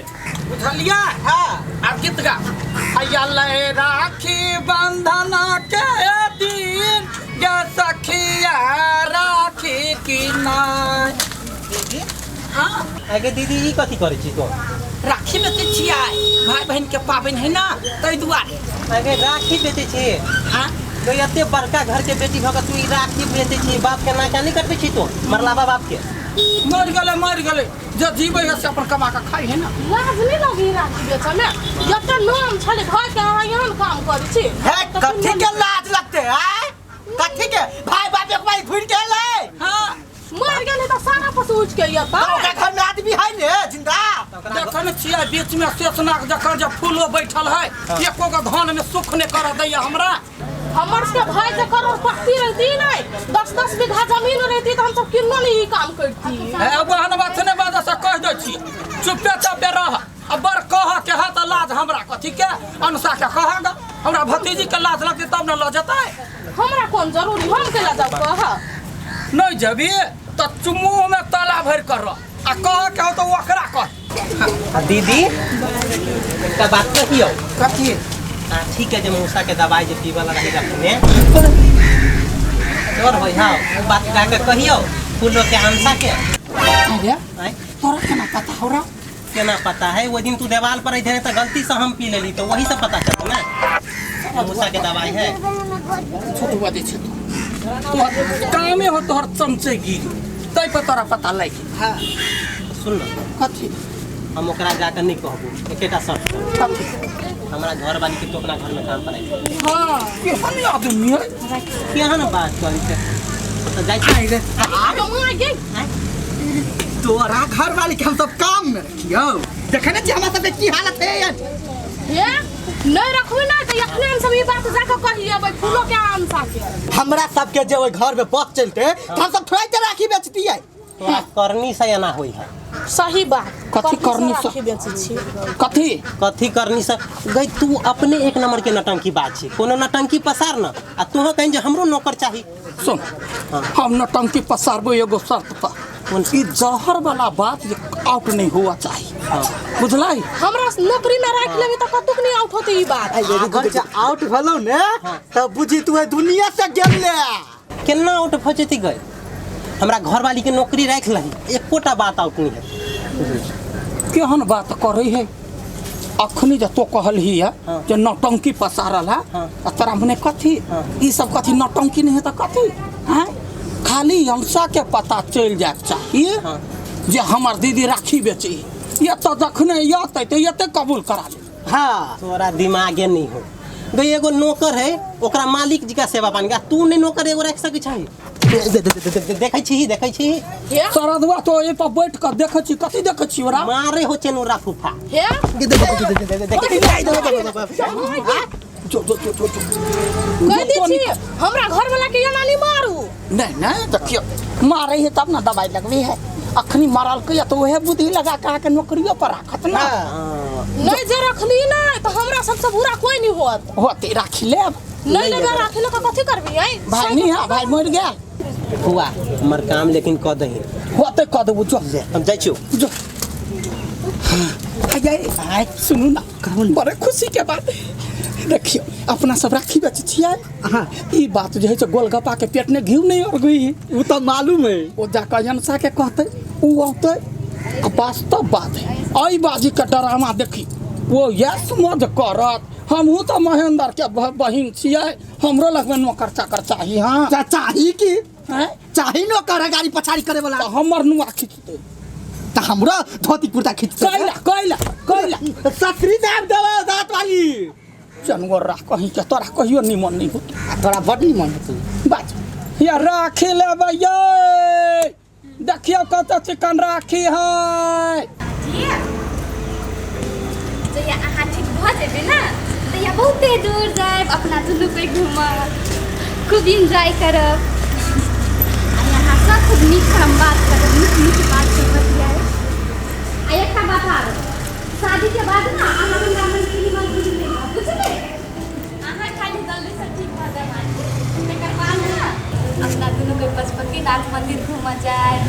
बुझलियै? हाँ आब गीत गा। हैया ले राखी बंधन के दिन गे सखिया राखी की नाय। दीदी हाँ आगे दीदी ई कथी करै छी तो? राखी बेचै छियै, भाई बहिन के पाबनि है ना ताहि दुआरे। आगे राखी बेचै छी? हाँ तो एते बड़का घर के बेटी भऽ के तू ई राखी बेचै छी, बाप के नाका नहीं कटबै छी तो मरलाबा बाप के। मर गेलै मर गेलै, जे जीबै है से अपन कमा के खाइ है ना। लाज नहीं लगी राखी बेचऽ में? जते नाम छलै घर के अहाँ एहन काम करै छी है कथी के लाज लगते है? कथी के भाई बाप एक बार घुर के एलै। हां मर गेलै तऽ सारा पशु उठि के अयतै। ओकरा घर में आदमी है ने जिंदा। देखन छियै बीच में शेषनाग जखन जे फूलो बैठल है एको गो धान में सुख नहीं कर दैया हमरा। हमर सबके भाई जे करोड़पति रहती नहीं 10-10 बीघा जमीन रहती तऽ हमसब किन्नो नहीं ई काम करती। ओहन बात नहीं बाजऽ से कह दै छियै चुपे चापे रह आ बड़ कह के है तऽ लाज हमरा कथी के अनुसा के कहगा हमरा भतीजी के लाज लगतै तब ने लऽ जेतै। हमरा कोन जरूरी हम केला जाउ कह। नहीं जेबी तऽ मुँह में ताला भरि कर रह आ कह के हो तऽ ओकरा कह। दीदी एकटा बात कहियौ। कथी? ठीक है जे मूसा के दवाई जे पीबऽ ला रही रखने डर होय। हाँ वो बात जाके कहियौ फूलो के अंसा के। अरे तोरा केना पता हो रहा? केना पता है वो दिन तू देवाल पर रहे तो गलती से हम पी लेली तो वही से पता चल ना मूसा के दवाई है। छोटुआ दे छे तू कामे हो तोहर चमचेगिरी तै पर तोरा पता लागि। हां सुन न कथी? हम ओकरा जाकर नहीं कहबो एकेटा शर्त। कथी? हमरा घर वाली के तो अपना घर में काम कराई। हां केहन आदमी है केहन बात करै छै तो जाइ छै रे तोरा घर वाली के हम सब काम में रखियो देखे ने छी हमरा सब के की हालत है यार। हे नहीं रखबे ना त अखने हम सब ई बात जाके कहिएबै फूलो के आनसा के। हमरा सब के जे ओइ घर में बस चलते त हम सब थोड़ा के राखी बेचतियै। तोरा करनी से एना होई है। सही बात। कथी करनी से बेचै छी? कथी कथी करनी से गई तू अपने एक नंबर के नटंकी बात छी कोनो नटंकी पसार न आ तोह कहीं जे हमरो नौकर चाही। सुन हम नटंकी पसारबो एगो शर्त पर ई जहर वाला बात जे आउट नहीं हुआ चाहिए। हाँ। बुझलाई? हमरा नौकरी में राख लेबी त कतुक नहीं आउट होते ई बात। अगर जे आउट भेलौ ने त बुझी तू ए दुनिया से गेल। केना आउट भ जेती गई? हमरा घर वाली के नौकरी राख लही एकोटा बात आउट नहीं है। केहन बात करे है अखनी जे तो कहलही है जे नौटंकी पसारल है आ तोरा मने कथी ई सब कथी नौटंकी नहीं है त कथी हैं? खाली अंशा के पता चल जाए चाहिए जे हमर दीदी राखी बेची ये तो जखने अतै त एते कबूल करा ले। हाँ तोरा दिमागे नहीं हो गई एगो नौकर है ओकरा मालिक जी का सेवा पानी का तू नहीं नौकर एगो राख सकै छही। देखै छी देखै छी सरदवा तो ए पर बैठ कर देखै छी कथी देखै छी ओरा मारे हो चेन ओरा फूफा। हे जो जो जो जो कह दै छी हमरा घर वाला के एना नहीं मारू। नहीं नहीं देखियो मारे है तब ना दवाई लगबी है अखनी मारल के तो वह बुद्धि लगा के आके नौकरियो पर राखत ना। नहीं जे रखली ना तो हमरा सबसे बुरा कोई नहीं होत। होते राखी लेब नहीं लेबे राखी ले कथी करबी? आई भाई नहीं है भाई मर गया हुआ हमर काम लेकिन क दही होते क देबो जो हम जाइ छियो जो। आय सुनू ना बड़े खुशी के बात देखियो अपना सब राखी बेचै छियै। ई बात जे है से गोलगप्पा के पेट में घी नहीं और गई उ तो मालूम है। ओ जाकर जनसा के कहते उ औते आ वास्तव बात है आई बाजी के डरामा देखी वो यस मज करत। हमहूँ तो महेंद्र के बहिन छियै हमरो लगमे नौकर चाकर चाही। हाँ चाही की चाही नौकर गाड़ी पछाड़ी करे वाला हमर नुआ खींचते त हमरो धोती कुर्ता खींचते। कैला कैला कैला ससरी दाम देबो दांत वाली जानवर राख कहीं के तोरा कहियो निमन नहीं होत। तोरा बड निमन होत बाज या राखी लेबै ये देखियो कत चिकन राखी है। जहिया अहाँ ठीक भऽ जेबै ना तहिया बहुते दूर जायब अपना दुनू कोइ घूमब खूब इंजॉय करब आ यहाँ सब खूब नीक हम बात करब नीक नीक बात सब बतियाएब। आ एकटा बात आरो शादी के बाद ना अहाँ हमरा मंदिर मंदिर ले जायब बुझलियै? अहाँ खाली जल्दी से ठीक भऽ जायब तकर बाद ना अपना दुनू कोइ पशुपतिनाथ मंदिर घूमऽ जायब।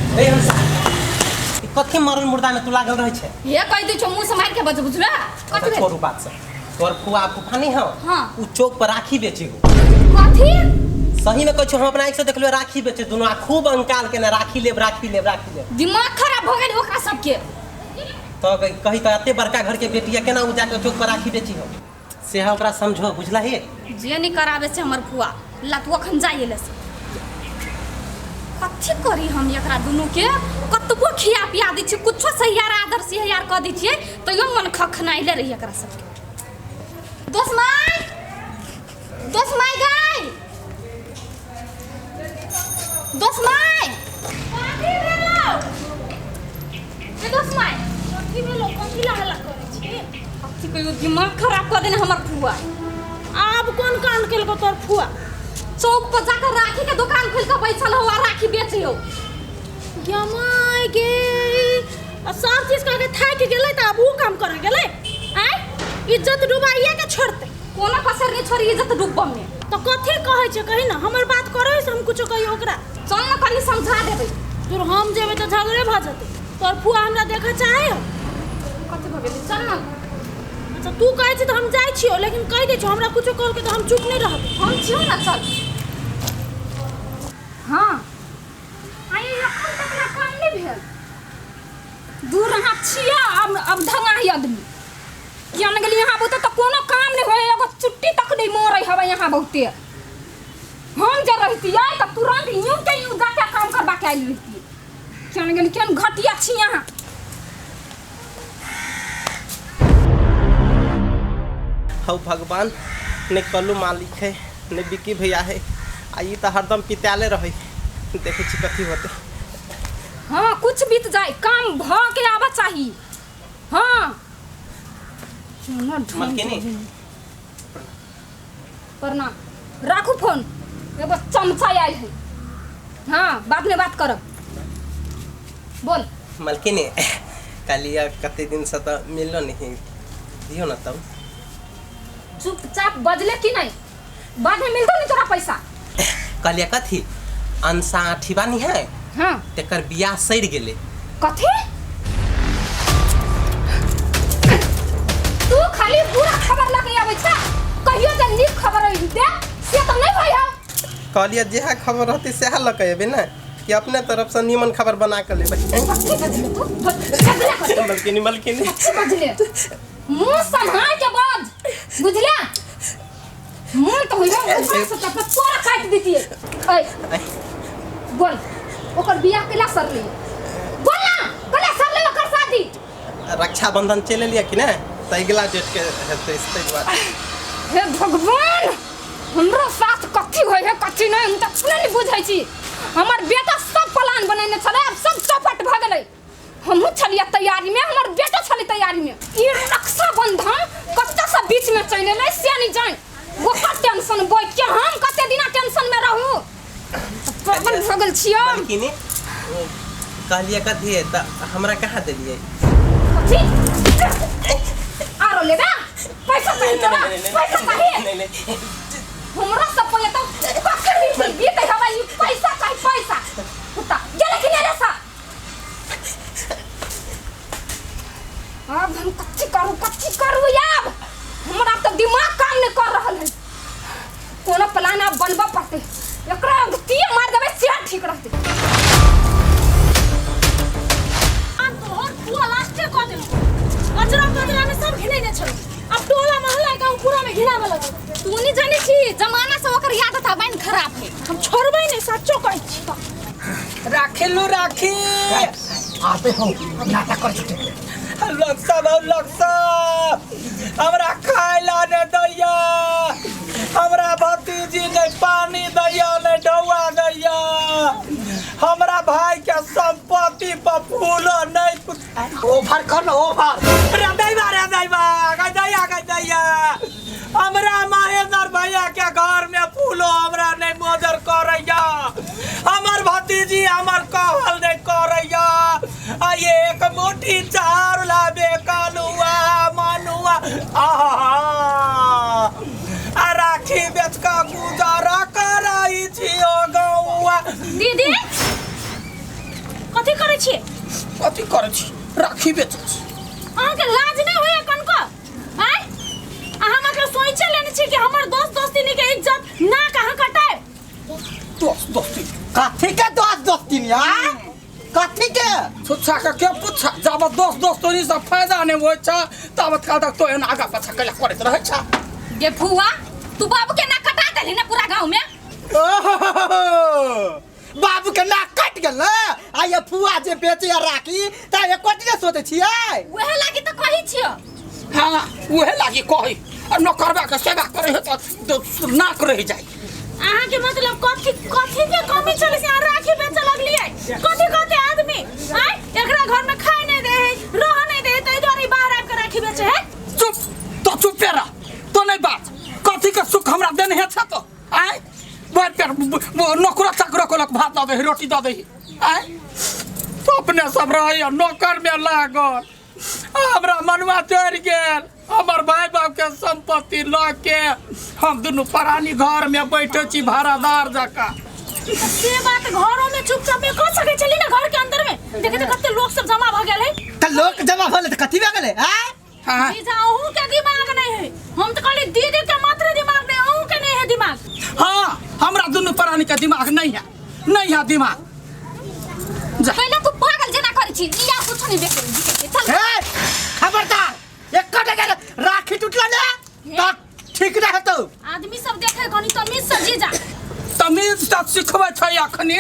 कथी मरल मुर्दा में तू लागल रहै छै? हे कहि दै छौ मुँह से मारि के बज बुझला कथी भेल? छोड़ू बात से तोर फुआ फूफा नहीं हो। हाँ। उ चौक पर राखी बेचे हो। कथी? सही में कहै छौ हम अपना आँखि से देखलियो राखी बेचे दुनू आ खूब अंकाल के ना राखी लेब राखी लेब राखी लेब। दिमाग खराब भ गेल ओकरा सबके। तो कही तो एते बड़का घर के बेटिया केना उ जाके चौक पर राखी बेची हो से ओकरा समझो बुझला हे। जे नहीं कराबे छै हमर फुआ लतुआ अखन जाय एले से कथी करी हम एकरा दुनू के कतबो खिया पिया दै छियै कुछो सही यार आदर से यार कऽ दै छियै तैयो मन खखनाइले रही एकरा सबके। दोस माय दोस माय गाय दोस्त माय, कथी भेलौ? ए दोस्त माय, कथी भेलौ? कथी ला हल्ला करै छी? कथी कहियो, दिमाग खराब कऽ देने हमर फुआ। आब कोन कांड केलकौ तोर फुआ? चौक पर जाकर राखी के दुकान खोल के बैठल हो आ राखी बेचे हो। गमाय गे, आ सब चीज कह के थाकि गेलै तऽ आब ऊ काम करे गेलै। आँय, इज्जत डुबाइए के छोड़तै। कोनो कसर नहीं छोड़ी इज्जत डूबब में। तऽ कथी कहै छै कही ना, हमर बात करै से हम कुछो कहियो ओकरा। चल ना कनी समझा देबै। तोर हम जेबै तऽ झगड़े भऽ जेतै। तोर फुआ हमरा देखऽ चाहे हो। कथी भऽ गेलै? चल ना। अच्छा तू कहै छी तऽ हम जाइ छियौ, लेकिन कहि दै छियौ हमरा कुछो कहलकै तऽ हम चुप नहि रहबै। हम छियौ ना, चल। हाँ आइ एखन तक ना काम नहीं भेल। दूर अहाँ छियै, अब ढंगा ही आदमी किया ने गेली यहाँ बहुते तऽ कोनो काम नहीं होय, एगो चुट्टी तक नहीं मोरै हवे यहाँ बहुते। हम जे रहितियै तऽ तुरंत यूं के यूं जाके काम करबा के आयल रहितियै। किया ने गेली, केहन घटिया छी अहाँ। हौ भगवान, ने कल्लू मालिक है ने बिक्की भैया है, आ ई तऽ हरदम पिताले रहै। देखै छी कथी होतै। हाँ कुछ बीत जाए काम भ के आबा चाही। हाँ मलकिनी। प्रणाम, राखू फोन, एगो चमचा आयल है। हाँ बाद में बात करब। बोल। मलकिनी, कालिया कते दिन से तऽ मिललो नहीं, दियो ना तब। चुपचाप बजले कि नहीं, बाद में मिलतो नहीं तोरा पैसा। कहलिया कथी अंसा आठीबा नहीं है? हाँ। तेकर बियाह सड़ गेले। कथी? तू खाली बुरा खबर लगे आबै छ, कहियो जे नीक खबर दे से तऽ नहीं भई हो। कहलिया जेहा खबर रहती सेहा लऽ के एबै ना, कि अपने तरफ से नीमन खबर बना के लेबै। कथी बजले तू? बजले कथी? मलकिनी मलकिनी कथी बजले? मुंह सम्हार के बज, बुझले? मुंह तो होइबे ऊपर से तब तोरा काट देतिए। ऐ बोल, ओकर बियाह केला सरले? बोल ना, केला सरले ओकर शादी? रक्षाबंधन चलि एलियै कि ने, तऽ अगिला डेट के हेतै ताहि दुआरे। हे भगवान, हमरो साथ कथी होइ है कथी नहीं हम तऽ अपने नहीं बुझै छी। हमर बेटा सब प्लान बनेने छलै, आब सब चौपट भऽ गेलै। हमहूँ छलियै तैयारी में, हमर बेटा छलै तैयारी में। ई रक्षाबंधन कतऽ से बीच में चलि एलै से नहीं जान। ओकर टेंशन बैठ के हम कते दिना टेंशन में रहू, पागल भऽ गेल छियै। मलकिनी कहलियै कथी है तऽ हमरा कहाँ देलियै? कथी? आरो लेबे? पैसा चाही तोरा? पैसा चाही? हमरा सब पे तो कखन भी बीते हवा ई पैसा चाही पैसा। कुत्ता गेले कि नहीं रे सा? अब हम कथी करू कथी करू आब? हमरा तऽ दिमाग काम नहीं कर रहल है। कोनो प्लान आब बनबऽ पड़तै, एकरा तीर मार देबै से ठीक रहतै। आब तोहर फुआ लास्टे कऽ देलकौ, कचरा कचरा में सब घिनेने छलौ, आब टोला मोहल्ला गाँव पूरा में घिनाबऽ लगल। तू नहीं जानै छी जमाना से ओकर आदत आबैन खराब है। हम छोड़बै नहीं, सच्चो कहै छी। राखी लू राखी आबे हो नाटक कर छुटे। लोक सब हौ लोक सब, हमरा खाय ला ने दैया, हमरा भतीजी ने पानी दैया ने डौआ दैया, हमरा भाई के संपत्ति पर फूलो नहीं कुछ। ओवर कर ना ओवर। रे दैबा रे दैबा गदैया गदैया, हमरा महेंद्र भैया के घर में फूलो हमरा नहीं मोजर करैया, हमर भतीजी हमर कहल नहीं करैया। आ एक मुट्ठी चाउर लाबे कालुआ मनुआ, आहा आ राखी बेच के गुजारा करै छियो गौआ। दीदी कथी करै छियै? कथी करै छी? राखी बेचै छी। अहाँके लाज नहि होइया कनको? आँय, अहाँ मतलब सोचि लेने छी कि हमर दोस्त दोस्तिनी के इज्जत नाक अहाँ कटाएब? दोस्त दोस्ती कथी के दोस्त दोस्ती यार? कथी के छुच्छा के पूछा, जाबत दोस्त दोस्तोनी से फायदा नहीं होइ छ ताबत काल तक तो एना आगा पाछा कैला करैत रहै छ। गे फुआ, तू बाबू के नाक कटा देलही ना पूरा गांव में? ओहो, बाबू के नाक कट गेल ना। आ ये फुआ जे बेचे राखी त ये कथी के सोचै छियै? उहे लागी त कहै छियो। हाँ उहे लागी कही, आ नौकरबा के सेवा करे है त नाक रहि जाय। अहाँ के मतलब कथी कथी के कमी चले से अहाँ राखी बेचे लगलिए कथी कहते आदमी आय एकरा घर में खाए नहीं दे है रह नहीं दे है ताहि दुआरे ई बाहर आबि के राखी बेचे है चुप तो चुप रह तो नहीं बात कथी के सुख हमरा देने है छ तो आय भरि पेट नौकरो चाकरो को लोग भात दऽ दे रोटी दऽ दे आय अपने सब रहैया नौकर में लागल हमरा मनुआ चढ़ि गेल हमर भाई बाप के संपत्ति लऽ के हम दुनू प्राणी घर में बैठे छी भाड़ादार जकाँ से बात घरों में चुपचाप में कह सकै छली ना घर के अंदर में देखे तो कते लोग सब जमा भ गेल है त लोग जमा भले त कथी भए गेलै आय हाँ जीजा अहूँ के दिमाग नहीं है हम तो कहली दीदी के मात्र दिमाग नहीं अहूँ के नहीं है दिमाग हाँ हमरा दुनू प्राणी के दिमाग नहीं है नहीं है दिमाग जा पहिले तू पागल जेना करै छी ई आर कुछो नहीं बेचे बिकै चल हे खबरदार एक के राखी टूटला ने त ठीक ना हेतौ आदमी सब देखे कनी तमीज से जीजा तमीज तऽ सिखबै छै अखने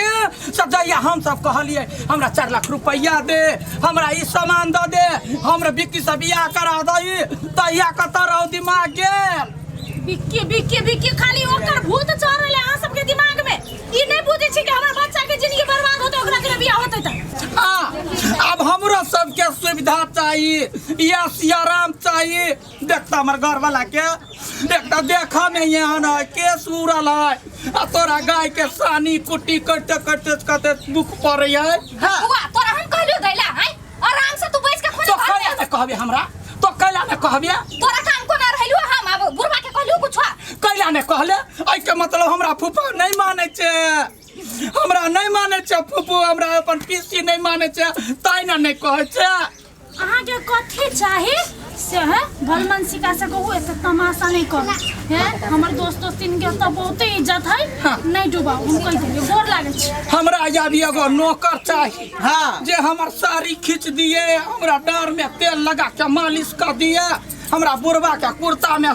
सब जहिया हम सब कहलियै हमरा 4 लाख रुपैआ दे हमरा ई सामान दऽ दे हमरा बिक्की से बियाह करा दही तहिया कतऽ रहौ दिमाग गेल बिक्की बिक्की बिक्की खाली ओकर भूत चढ़ रहले अहाँ सबके दिमाग में ई नहीं बुझै छी कि हमर बच्चा के जिंदगी बर्बाद होतै ओकरा के बियाह होतै तऽ हाँ अब हमरो सबके सुविधा चाही यश आराम चाही देखता हमर घर वाला के एकटा देखा में एहन है केस उड़ल है आ तोरा गाय के सानी कुट्टी करते करते कते दुख पड़ै है हाँ बुआ तोरा हम कहलियो दैला हैं आराम से तू बैठ के तो खोल कैला ने कहबे हमरा तो कैला ने कहबे तोरा काम कोना रहलियो हम आब बुढ़वा के कहलियो कुछ कैला ने कहले एहिके मतलब हमरा फूफा नहीं मानै छै हमरा नहीं मानै छै फूफू हमरा अपन पीसी नहीं मानै छै ताहि ने नहीं कहै छै अहाँके कथी चाही से है भलमन सिखा से कहू एते तमाशा नहीं करू है हमर दोस्त दोस्तिन के तऽ बहुते इज्जत है हाँ। नहीं डुबाउ हम कहि देलियै गोर लागै छी हमरा आब एगो नौकर चाही हाँ। जे हमर साड़ी खींच दिए हमरा डाँर में तेल लगा के मालिश कर दिए हमरा बुढ़वा के कुर्ता में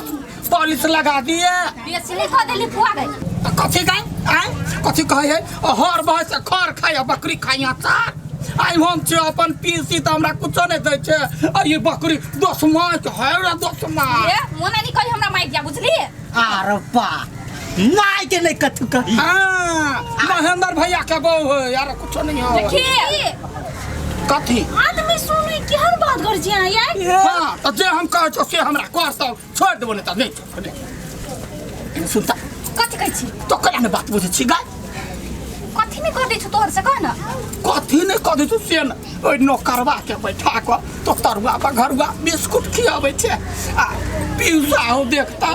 पॉलिश लगा दिए बेसी नहीं कह देली फुआ गई तऽ कथी गाय आय कथी कहै है हर बहै से खर खाइ बकरी खाइ अचार आइ हम छियै अपन पीसी तऽ हमरा कुछो नहि दै छै आ ई बकरी दोसमाय के है रे दोसमाय ए मोना नहीं कही हमरा माइक जा बुझली आर बा माय के नहीं कथू कही हाँ महेंद्र भैया के बहू है यार कुछो नहीं है देखी कथी आदमी सुनै केहन बात करै छी अहाँ यार हाँ तऽ जे हम कहै छियौ से हमरा कर तब छोड़ि देबो नहि तऽ नहि छोड़बै सुनता कथी कहै छी तो केना नहि बात बुझै छी गाय कथी नहीं कर दै छौ तोहर से कह ना कथी नहि कऽ दै छौ से ने ओहि नौकरवा के बैठा कऽ तो तरुआ बघरुआ बिस्कुट खियाबै छै आ पीयूषा हो देखता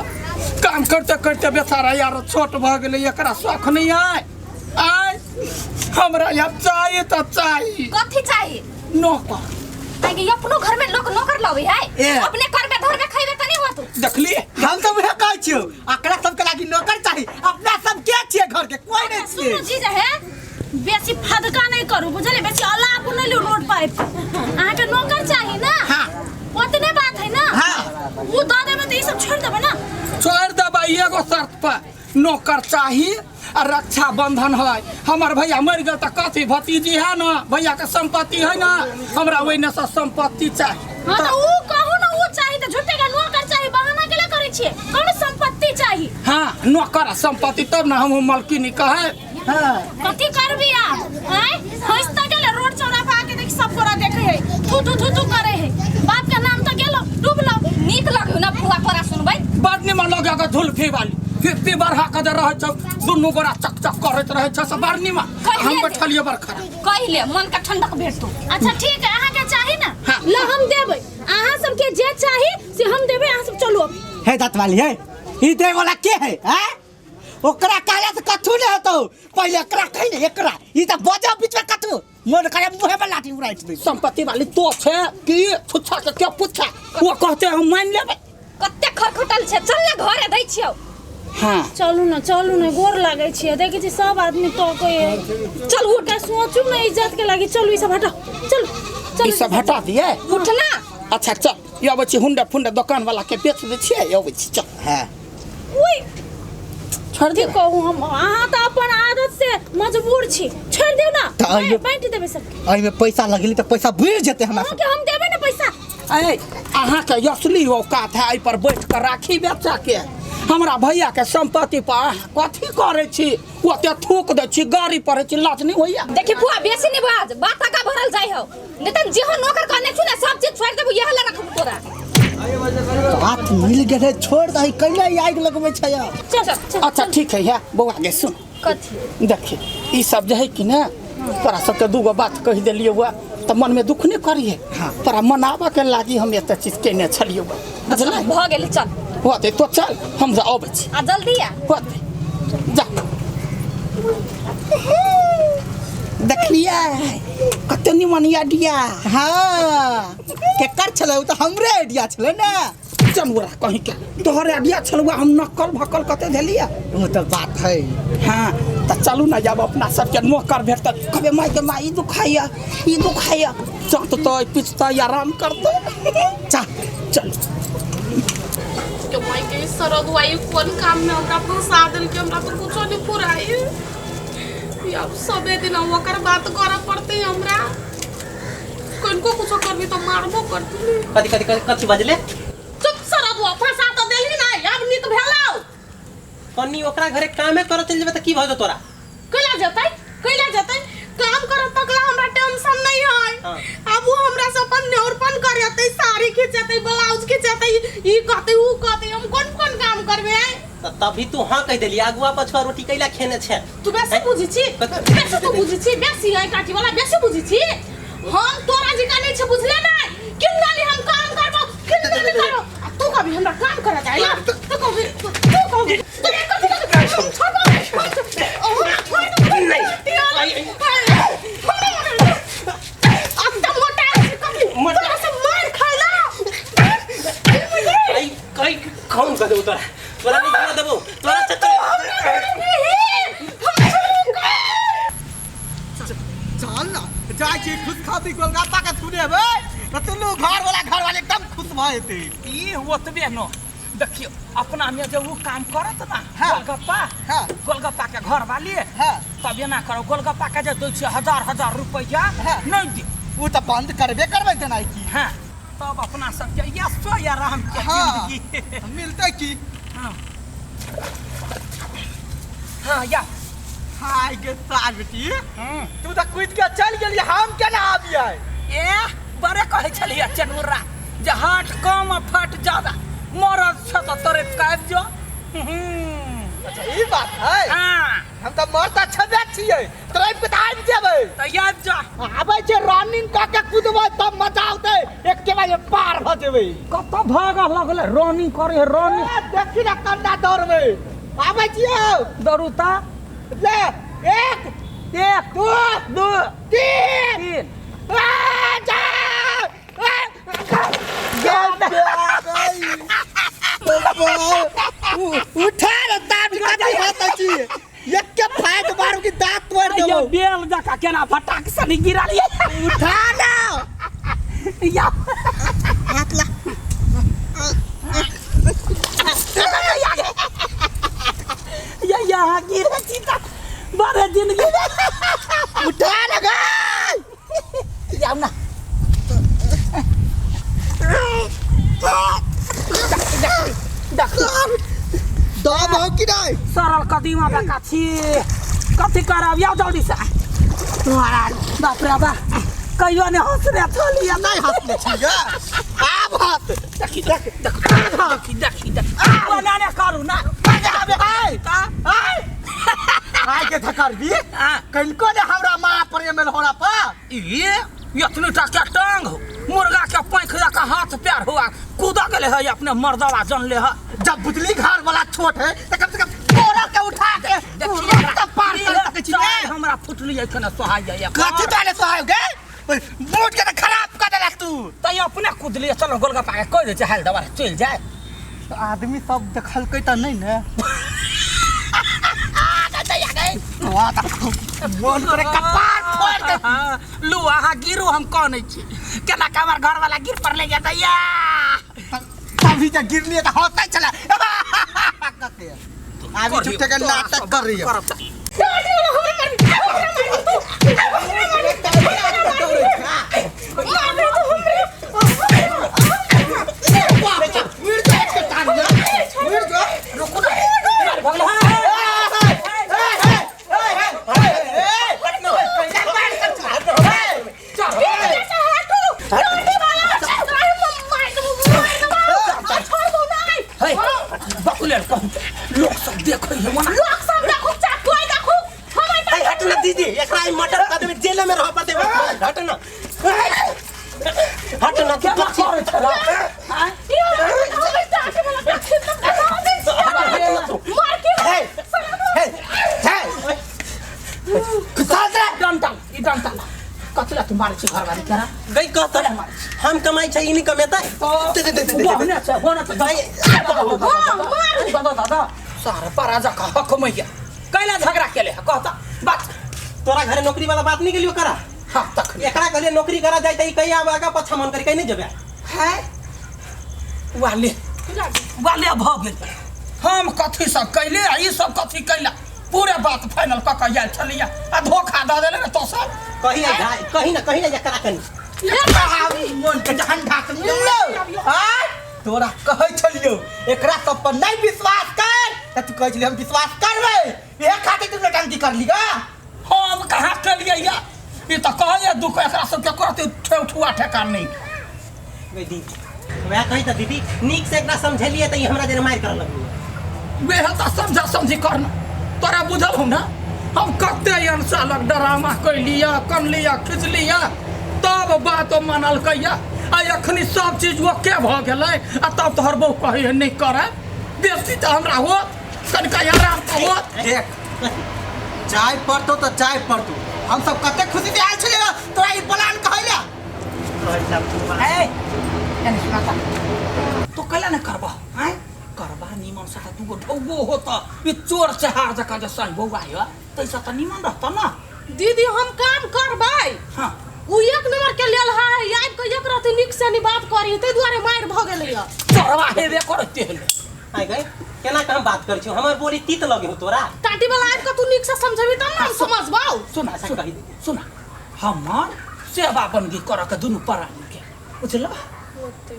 काम करते करते बेचारा यार छोट भऽ गेलै एकरा शौख नहि आय आय हमरा यहाँ चाही तऽ चाही कथी चाही नौकर आगे अपनो घर में लोग नौकर लवे है ए। अपने करबे धरबे खैबे त नहीं होतो देखलिए हम तो उहे कहै छियौ एकरा सबके लागी नौकर चाही अपना सब के छियै घर के कोई नहीं सुनू छियै जीजा है बेसी फदका नहीं करू बुझलिए बेसी अलाप नहीं लू रोड पर आबि कऽ। अहाँके नौकर चाही ना हाँ। ओतने बात है ना हाँ। ओ दऽ देबै तऽ ई सब छोड़ि देबै ना छोड़ि देबै एगो शर्त पर नौकर चाही आ रक्षा बंधन है हमर भैया मरि गेल तऽ कथी भतीजी है ना भैया के संपत्ति है ना हमरा ओहिने से संपत्ति चाही हाँ तऽ ऊ कहू ना ऊ चाही तऽ झूठे के नौकर चाही बहाना के लिए करै छियै कहू संपत्ति चाही हाँ नौकर आ संपत्ति तब ना हम मलकिनी कहे हाँ कथी करबी आप आँय हंस तऽ गेलै रोड चौरा पर आके देखी सब गोरा देखै है थू थू थू थू करै है बाप के नाम तऽ गेलो डूबलो नीक लगौ ना फुआ तोरा सुनबै बड़ निमन लगे के झुलफी वाली फिफ्टी बढ़ा के जे रहै छौ दुनू गोरा चक चक करैत रहै छौ से बड़ निमन कहिए हम दे। बैठलियै बड़ खराब कहि ले मन के ठंडक भेटतो अच्छा ठीक है अहाँके चाही ना हाँ। ल हम देबै अहाँ सबके जे चाही से हम देबै अहाँ सब चलू अभी हे दाँत वाली है ई दे वाला के है हैं ओकरा कहला से कथू नहीं होतो पहले एकरा कही ने एकरा ई त बजा बीच में कथू मन करे मुहे में लाठी उड़ाइ दे संपत्ति वाली तो छे कि छुच्छा के के पुच्छा वो कहते हम मान लेबै कते खरखटल छै चल ना घरे दै छियौ हाँ चलू ना चलू ना गोर लागै छियै देखै छी सब आदमी तकै है चल उठ का सोचू ना इज्जत के लागी चलू ई सब हटाओ चलू चलू ई सब हटा दिए उठ ना अच्छा चल ई अबै छी हुंडा फुंडा दोकान वाला के बेच दै छियै अबै छी चल हां ओइ छोड़ दे की कहू हम अहाँ तऽ अपन आदत से मजबूर छी छोड़ि दियौ ना तऽ अइयो- बाँटि देबै सबके एहिमे पैसा लगली त पैसा बुझ जेते हमरा अहाँके हम देबै ने पैसा ऐ अहाँके असली औकात है एहि पर बैठ कऽ राखी बेचऽ के हमरा भैया के संपत्ति पर अहाँ कथी करै छी? ओते थूक दै छी, गाड़ी पढ़ै छी, लाज नहीं होइया? देखी फुआ, बेसी नहीं बाज, बात आगा भरल जाय हो, नहीं त जेहो नौकर कहने छु ना सब चीज छोड़ देबो, यह ला रखब तोरा। बात मिल गेलै, छोड़ दही, कैला आगि लगबै छै आब? चल चल। अच्छा ठीक है, बौआ गे सुन। कथी? देखी ई सब जे है कि ना, तोरा सबके दूगो बात कहि देलियै हुआ तऽ मन में दुख नहीं करिए। तोरा मनाबऽ के लागी हम एते चीज केने छलियै हुआ, बुझलै? भऽ गेलै, चल। होतै तो चल, हम जा अबै छी। आ जल्दी आ। होतै जा। देखलियै कते निमन आइडिया? हाँ, केकर छलै? ओ तऽ हमरे आइडिया छलै ने। चमोरा कहीं के तोहर आइडिया छलुआ, हम नकल भकल कते धेलियै। ओ तऽ बात है। हाँ तऽ चलू ना, जब अपना सबके नौकर भेटतै कहबै माय के माय ई दुखाइया ई दुखाइया, चटतै पिचतै आराम करतै। चल चल। के माय के सरगुआई कोन काम में हमरा फंसा देलकै, हमरा तो कुछो नहीं फुराई। अब सबे दिन ओकर बात करे पड़तै हमरा, कनको कुछो करबी तो मारबो करती। कथी कथी कथी कथी बजले? चुप सरगुआ, फंसा तो देलही ना, अब नीक भेलौ। कनी ओकरा घरे कामे करे चल जेबे त की भ जेतौ तोरा? कैला जेतै, कैला जेतै? काम करत तकला हमरा टेंशन नहीं है। अब वो हमरा से अपन नेउरपन करेतै, साड़ी खिंचेतै, ब्लाउज खिंचेतै, ई कहतै ऊ कहतै, हम कोन कोन काम करबे? त तभी तू हाँ कहि देली, अगुआ पछुआ रोटी कैला खेने छे? तू बेसी बुझी छी, बेसी तू बुझी छी, बेसी है काटी वाला बेसी बुझी छी। हम तोरा जिका नहीं छे, बुझले ना? किन्ना हम काम करबो, किन्ना नहीं करबो। आ तू कभी हमरा काम करे जाय ना, तू कभी तू कभी तू कथी कथी हम छोड़ दो, ओ छोड़ दो। नहीं अब त मोटा छी, कथी तोरा से मार खाइला। आई कई कौन कह देबो तोरा, तोरा नहीं घुमा देबो तोरा चक्कर। चल ना, जाइ छी खुशखबरी गोलगप्पा के सुनेबै तऽ दुनू घर वाला एकदम खुश भऽ जेतै। ई ओतबे न देखियो, अपना में जे उ काम करत ना। हाँ। गोलगप्पा। हाँ। गोलगप्पा के घर वाली। हाँ। तब एना करो, गोलगप्पा के जे दै छियै हजार हजार रुपैया। हाँ। नहीं दे। ओ तऽ बंद करबे करबै देनाइ की। हाँ तब अपना सबके यशो या राम के हाँ। जिंदगी मिलतै की। हाँ हाँ या हाय गे सार बेटी, तू तऽ कूद के चल गेली, हम केना आबियै? ए बड़े कहै छलियै चनुरा जे हाथ कम आ फट ज्यादा, मरद छ तऽ तोरे आबि जो। अच्छा ई बात है। हाँ। हम तऽ मरद तऽ छबे छियै, तोरा के तऽ आबि जेबै। तऽ आबि जा। आबै छै रनिंग कऽ के कूदबै तब मजा औतै, एके बार पार भऽ जेबै। कतऽ भागऽ लगलै रनिंग करे है रनिंग। ए, देखी ना कन्ना दौड़बै। आबै छियौ। दौड़ू तऽ। ले, एक, एक, दू, दू, तीन, तीन। आ, जा! आ, उठा रे तार कथी हाथ छी, एके फाट मारू कि दांत तोड़ देबो। ये बेल जका केना फटाक से नहीं गिरल ये। उठा ना। या। हाथ ला। ये यहाँ गिरे छी त बड़े जिंदगी। उठा ना गई। जाऊ ना। दम हो कि नहीं? सरल कदीमा बका छी, कथी करब? या जल्दी से। तुम्हारा बाप रे बा, कहियो ने हंसने छलियै। नहीं हंसने छी गे, आब हंस। देखी देख देख देखी देखी देख, बना ने करू ना। आय आय आय के थकरबी कनको ने हमरा माँ प्रेम होरा पर। ई एतनी टा के टांग हो, मुर्गा के पैंख जका हाथ पैर हुआ, कूदा गेले है अपने मर्दवा जन ले है। जब बुझली घर वाला छोट है त कम से कम तोरा के उठा के देखिए पार कर सकै छी। हमरा फुटली एखन सोहाय जाइए। कथी ताले सोहाय गे? मूड के त खराब कर देलक तू। त अपने कूदलिए, चलो गोलगप्पा के कहि दै छै हाल दबारा चलि जाय। आदमी सब देखलकै त नहीं ने। मन करे कपार फोड़ दे। लू अहाँ गिरू, हम कहने छी केना के हमर घर वाला गिर पड़ले या दैया। तभी जे गिरलिए त हंसै छला। आबी झूठे के नाटक कर रही है। लोक सब देखै है मना लोक सब देखू चाहे कोई देखू हम ऐ हट ना दीदी एकरा ई मर्डर कर देबे जेल में रह पड़ते हट ना हट ना तू केना कथी करै छला मार के हे हे हे चल रे डंटा ई डंटा ला कथी ला तू मारै छी घरवाली केरा गई कहत हम कमाई छै ई नहीं कमेतै दे दे दे दे दे होने छै होने छै दादा दादा सारा पराजा का हक मैया कैला झगड़ा केले है कहता बात तोरा घरे नौकरी वाला बात नहीं गेलियो करा हाँ तखन एकरा कहलिए नौकरी करा जाय त ई कहीं आब आगा पाछा मन करी कहीं नहीं जेबे है वाले वाले भऽ गेल हम कथी सब कैले आ ई सब कथी कैला पूरे बात फाइनल कऽ के आयल छलियै आ धोखा दऽ देले ने तो सब कहीं ना जाय कहीं ना एकरा कनी मन के ठंडा कर लो हां तोरा कहै छलियो एकरा सब पर नहीं विश्वास कर त तू कहै छली हम विश्वास करबै इहे खातिर तू नौटंकी कर ली गा हम कहाँ केलियै या ई तऽ कहैया दुख एकरा सबके करते ठेठुआ ठेकान नहीं गई दीदी वएह कही त दीदी नीक से एकरा समझेलिए त ई हमरा जरे मार कर लगलिए वेह तऽ समझा समझी करना तोरा बुझल हौ ना हम कते एहन सालक डरामा कैलिया कनलिया खिचलिया तब बात मानलकैया आ एखनी सब चीज ओके भऽ गेलै आ तब तोहर बहु कहै है नहि करय बेसी तऽ हमरा होत कनिका आराम तऽ होत देख चाय पड़तो त चाय पड़तो हम सब कते खुशी से आयल छलियै तोरा ई प्लान कहैला ए एने सुना त तो कैला नहि करबह आँय करबा निमन से तऽ दूगो ढौगो होत ई चोर चहार जकाँ जे सही बौआ यऽ ताहिसँ तऽ निमन रहत ना दीदी हम काम करबै हाँ उ एक नंबर के लेल है आबि के एक रति नीक से नहीं बात करी ताहि दुआरे मारि भऽ गेलै यऽ चोरवा हेबे करते हेले आइ गई केना के हम बात करै छियौ हमर बोली तीत लगे हो तोरा टाटी वाला आबि के तू नीक से समझेबी तब ना हम समझबौ सुना अच्छा, सुना कही दे। सुना हमर सेवा बनगी करऽ के दुनू प्राणी के बुझल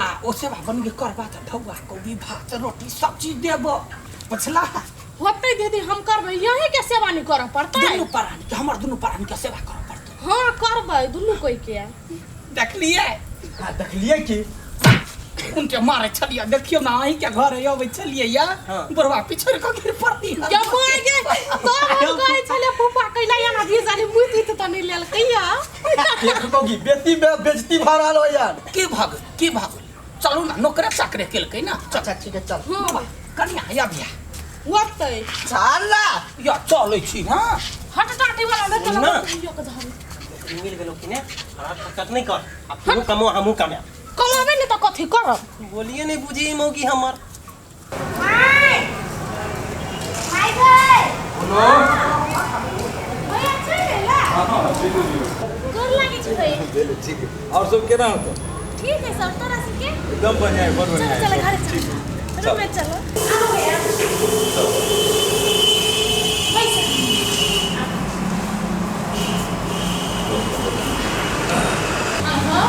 आ ओ सेवा बनगी करबा तऽ ढौआ कौड़ी भात रोटी सब चीज देब बुझला होतै दीदी हम करबै यही के सेवा नहीं करऽ पड़तै दुनू प्राणी के हमर दुनू प्राणी के सेवा करऽ पड़तै हाँ करबै दुनू कोई के देखलियै हां देखलियै की उनके मारे छलियै देखियौ ना अहीं के घर अबै छलियै या हाँ। बुढ़वा पिछड़ कऽ गिर पड़ली या माय गे तब हम कहै छलियै फूफा कैला एना भीजली मुइत उइत तऽ नहि लेलकै या देख बौगी बेटी बेइज्जती भऽ रहल हो यार की भऽ गेल की भऽ गेल चलू ना नौकरे चाकरे केलकै ना चल अच्छा ठीक है चल बाबा कनिया या बियाह होतै चल ना या चलै छी हाँ हट टाटी वाला नहि ना। चला मिल गेलो कि ने हकत नहीं कर अब तू कमो हमहू कमाएब कमाबै नहि तऽ कथी करब बोलिए नहीं बुझी ई मौगी हमर माय माय गई बोलो भैया चल गेला हाँ ठीक है गोर लागे छै भैया चलो ठीक है और सब केना होतो ठीक है सर तोरा सबके एकदम बढ़िया है बहुत चलो बढ़िया है चलो घर ठीक चलो है रूम में चलो आओ भैया बैठो। आहो,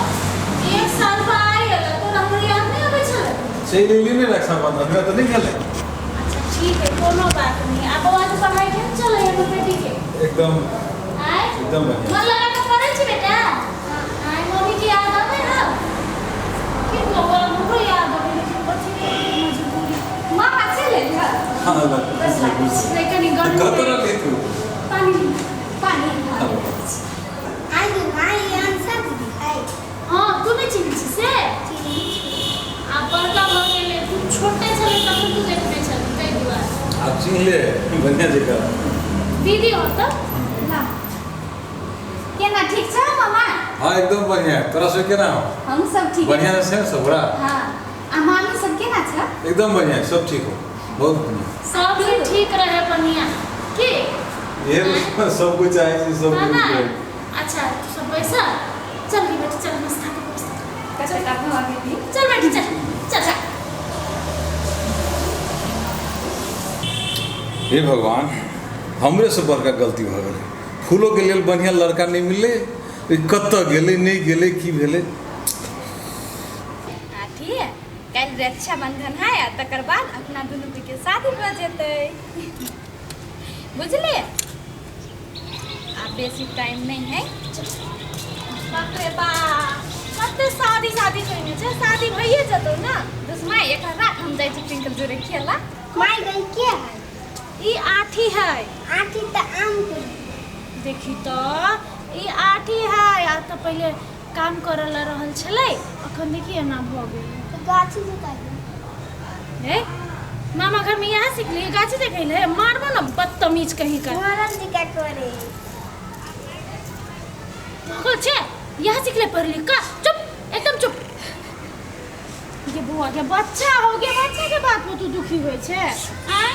एक साल पर आइ गेल तोरा हमर याद नहि अबै छलै चलि एली ने रक्षाबंधन में तऽ नहि गेलै अच्छा ठीक है कोनो बात नहीं आ बौआ के पढ़ाई केहन चलै है हमर बेटी के एकदम आय एकदम बढ़िया मन लगा के पढ़ै छी बेटा आय मम्मी के याद आबै है की बौआ हमरो याद आबै लेकिन कथी करी मजबूरी मामा चलि एली हँ हाँ बस लागै छै नहि कनि गर्मी कतऽ रहली तू पानी पानी आई माई आंसर दीदी है हाँ तू नहि चिन्है छी से चिन्है छी आ बड़का भऽ गेलै तू छोटे छलै तखन तू देखने छली ताहि दुआरे आब चिन्ह ले बढ़िया जगह दीदी होत ना केना ठीक छै मामा हाँ एकदम बढ़िया है तोरा सब केना हो हम सब ठीक बढ़िया से सब बड़ा हाँ आ मामी सब केना छै एकदम बढ़िया है सब ठीक हो बहुत बढ़िया सब चीज ठीक रहे बढ़िया की ये सब कुछ आए सब हाँ कुछ ना है। अच्छा तू सब बैसा चल गे बेटी चल नाश्ता कर नाश्ता कर। कते का भऽ गेली चल बेटी चल चल चल हे भगवान हमरे से बड़का गलती भऽ गेलै फूलोके लेल बढ़िआँ लड़का नहि मिललै ई कतऽ गेलै नहि गेलै की भेलै आ ठीक है काल्हि रक्षाबंधन है आ तकर बाद अपना दुनू के शादी भऽ जेतै बुझलियै आ बेसी टाइम नहीं है बाप रे बाप कते शादी शादी कहने छै शादी भइए जेतौ ना दुश्मा एक रात हम जाइ छी ट्विंकल जोरे खेला माय गई के है? ई आठी है। आठी त आम के। देखी तो ई आठी है। आ त पहिले काम करल रहल छलै, अखन देखी एना भ गेल। त गाछी जोताइ। हे मामा घर में यहाँ सिखली गाछी देखैले मारबो न बदतमीज कहीं का। मारल दिका करे। पागल छे, यहाँ सिखले पढ़ली का? चुप, एकदम चुप। ये बुआ के बच्चा हो गया, बच्चा के बात में तू दुखी होय छे? आय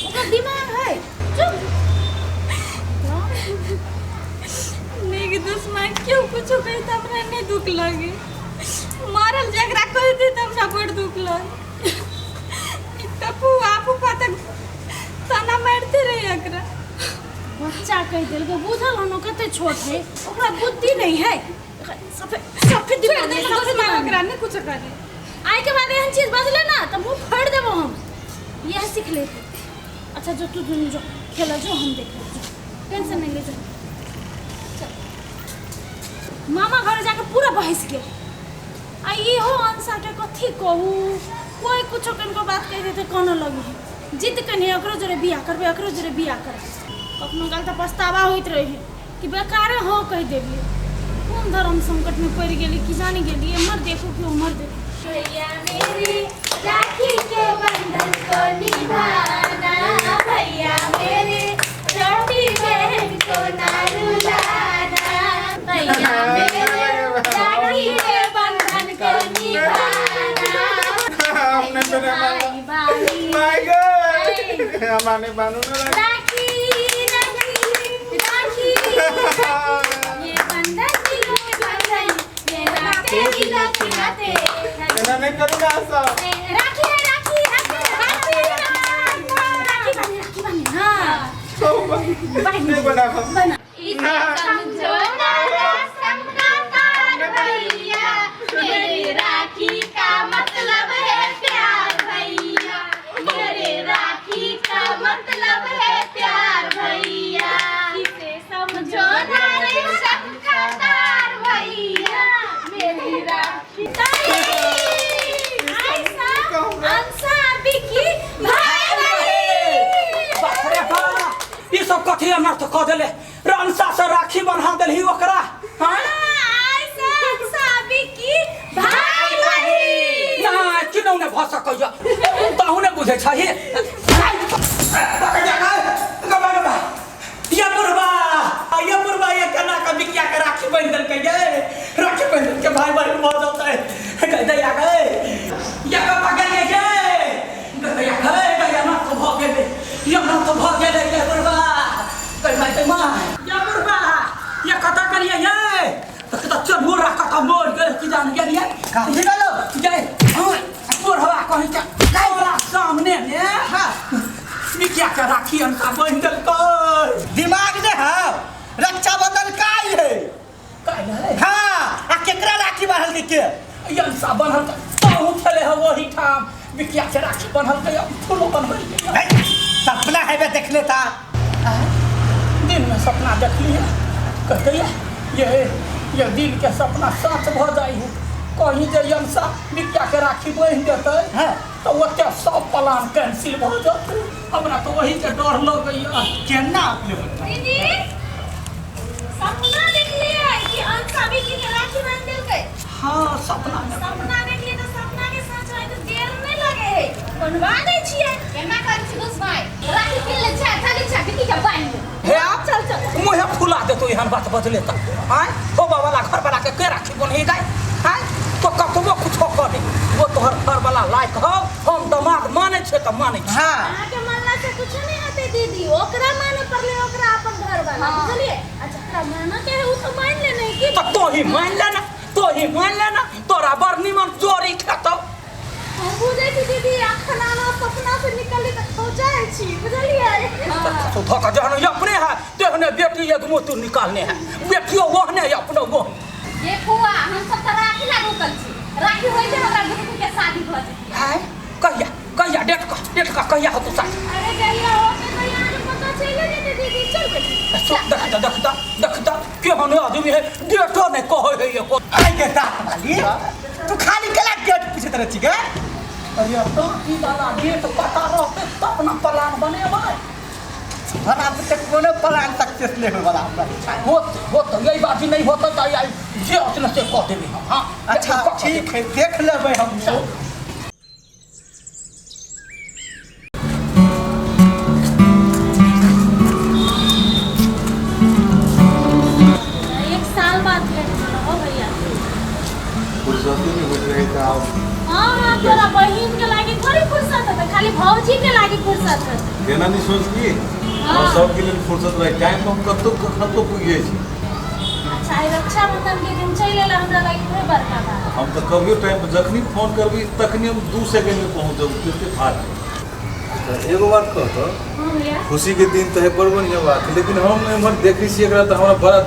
ओकर दिमाग है। चुप। नहीं दुश्मन क्यों कुछो कही त हमरा नहीं दुख लगे, मारल जकरा कह दे त हमरा बड़ दुख लगे। फुआ फूफा तक ताना मारते रहे एकरा। बच्चा कह देलको बुझल हनो कते छोट है, ओकरा बुद्धि नहीं है। सफेद सफेद दिमाग है, सफेद दिमाग ओकरा नहीं कुछ करे। आइ के बाद एहन चीज बजले ना त मुंह फाड़ देबो हम। यह सीख लेते। अच्छा जो तू दुनू जो खेला जो हम देख ले, टेंशन नहीं ले जो। चल मामा घर जाके पूरा बहस गेल। आ इहो अंसा के कथी कहू, कोई कुछो कनको बात कह देते कोनो लगी है, जिद कने ओकरो जोरे बियाह करबे, ओकरो जोरे बियाह करबे। कखनो काल त पछतावा होइत रहे कि बेकारे हो कह देलिए। कोन धर्म संकट में पड़ गेली कि जाने गेली। एमर देखो कि उमर देखो। भैया मेरे राखी के बंधन को निभाना, भैया मेरे छोटी बहन को ना रुलाना, भैया मेरे राखी के बंधन को निभाना। हमने मेरे my God हमारे बानू ना राखी राखी राखी ये बंधन दिलों के बंधन, ये नाते दिलों के नाते। ना नहीं करूँगा ऐसा। राखी है राखी राखी राखी राखी बांधे, राखी बांधे। हाँ नहीं बना बना। इसे समझो ना रसम का तार भैया, मेरी राखी का मतलब है प्यार भैया, मेरे राखी का मतलब है प्यार भैया। इसे समझो ना रसम का तार भैया, मेरी राखी। ई सब कथी अनर्थ क देले? रंसा से राखी बन्हा देलही ओकरा। हां आइसा अंसा बिकी भाई बहिन ना किनौ ने भ सकैया, तहु ने बुझै छही। ये बुढ़बा, ये बुढ़बा ये केना के बिकिया के राखी बन्हि देलकै ये? राखी बन्हि देलकै भाई बहिन भ जतै। कह दैया गै ये कपा गेलै ये, दैया गै दैया ना तो भ गेलै, ये ना तो भ गेलै ये बुढ़बा। कह माय ते माय ये बुढ़बा ये कत करिए ये? त त चढ़ू रा कत मोर गेल की जान गेलिए कथी गेलो ये? हां बुढ़बा कहि के तोरा सामने ने हां बिकिया के राखी अनका बन्हि देलकै। दिमाग ने है रक्षाबंधन काल है काल है। हां आ केकरा राखी बांधल के? यंसा बन्हल तहु छले ह वही ठाम बिकिया के राखी बन्हल के फूलो बन्हल के। सपना है बे देखले था दिन में सपना देखली है। कहते ये दिन के सपना सच भ जाई है। कहीं जे यंसा बिकिया के राखी बन्हि देतै हां तो ओते सब प्लान कैंसिल भ जतै। हमरा तो वही के डर लगैया। केना अपने दीदी सपना देखलिए कि अंसा बिकी के राखी बांध देलकै? हां सपना सपना देखलिए त सपना के सच होय त देर नहीं लगे है, बनवा दै छियै। केना करै छी दोस्त भाई? राखी किन ले छै, चलै छै बिकी के बांध दे। हे चल चल मुहे फुला देतो एहन बात बजले त। आय होबा वाला घर वाला के राखी बन्ही गए? आय तो कतबो कुछो करे वो तोहर घर वाला लायक हो। हम दिमाग मानै छै त मानै छै। हां अहाँ के मानला से कुछ नहीं होते दीदी, ओकरा माने पड़ले ओकरा अपन घर वाला बुझलिए। आ जकरा माने के है उ तो मान ले नहीं कि त तोही मान लेना, तोही मान लेना, तोरा बड़ निमन जोरी खेतौ। हम बुझै छी दीदी, अखन आना सपना से निकलली त खौजाइ छी बुझलिए। तो धोखा जहन अपने है तेहने बेटी एक मोतू निकालने है, बेटियो वहने अपनो वो। ये फुआ हम सब त राखी लागू कल छी, राखी होय छै हमरा दुनू के शादी भ जेतै। हाय कहिया कहिया डेट का कहिया होतौ शादी? अरे कहिया होतै कहिया के पता चलि जेतै दीदी। चल बेटी देखता देखता देखता केहन आदमी है, डेटो नहीं कहै है एको। आइ के दाँत वाली तू खाली कला डेट पूछैत रहै छी गे? अरे टोकी वाला डेट पता रहते तब ना प्लान बनेबै। हमरा तक कोनो प्लान सक्सेस नहीं होय वाला हमरा। होत होत यही बात ही नहीं होत त आई जे होत न से कह देबे हम। हां अच्छा ठीक है, देख लेबै हम। एक साल बाद भेट भेल हो भैया। फुर्सत नहीं होइत रहे तऽ आब। हाँ हाँ, तोरा बहिन के लागी थोड़ी फुर्सत हेतै, खाली भौजी के लागी फुर्सत हेतै। केना नहीं सोचली हाँ। सबके लेल फुर्सत रहे, टाइम पर हम कतौ कतौ पुगि जाइ छी। अच्छा आइ रक्षाबंधन के दिन चलि एला, हमरा लागी थोड़े बड़का बात। हम तऽ कभियो टाइम पर जखनी फोन करबी तखनी हम 2 सेकंड में पहुँच जाऊ, तते फास्ट। अच्छा एगो बात कह तो, हाँ भैया। खुशी के दिन तो है, बड़ बढ़िया बात है, लेकिन हम एम्हर देखै छी एकरा तऽ हमरा बड़ा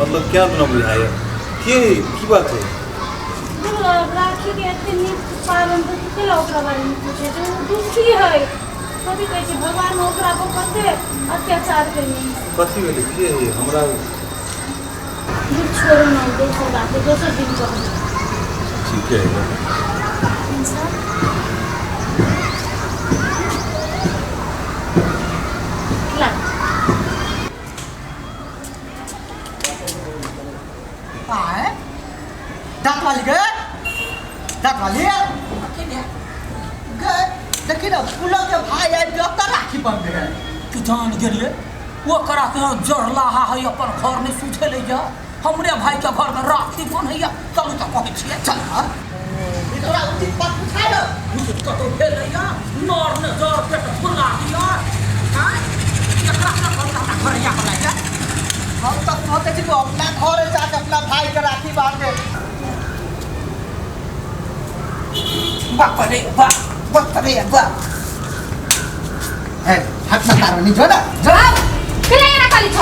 मतलब क्या न बुझाइए के की बात है। राखी के एते नीक पालन तऽ तू केला ओकरा बारे में पूछे छै, ओ दुखी है। कथी कहै छै भगवान ओकरा पर कते अत्याचार केने। कथी भेलै के है हमरा? दूर छोड़ू ना, दोसर बात है, दोसर दिन कहब। ठीक है। ला आए दांत वाली गए, दांत वाली गए, देखी ना फूलों के भाई आबि के ओतऽ राखी बन्धे है। कि जान गेलिए वो करा के जरलाहा है, अपन घर नहीं सुझेलै या हमरे भाई के घर में राखी बन्हैया। चलू तऽ कहै छियै चल। ई तोरा उचित बात बुझायल? उचित कतौ भेलैया, नर ने जर पेट फुला दिया। आँय एकरा अपना घर हमरा घर या बनाइया। हम तऽ सोचै छी अपना घर जाके अपना भाई के राखी बांधे। बाप रे बाप, बाप रे बाप। ए हाथ में तारो नहीं जो ना जो। केना एना काली छ?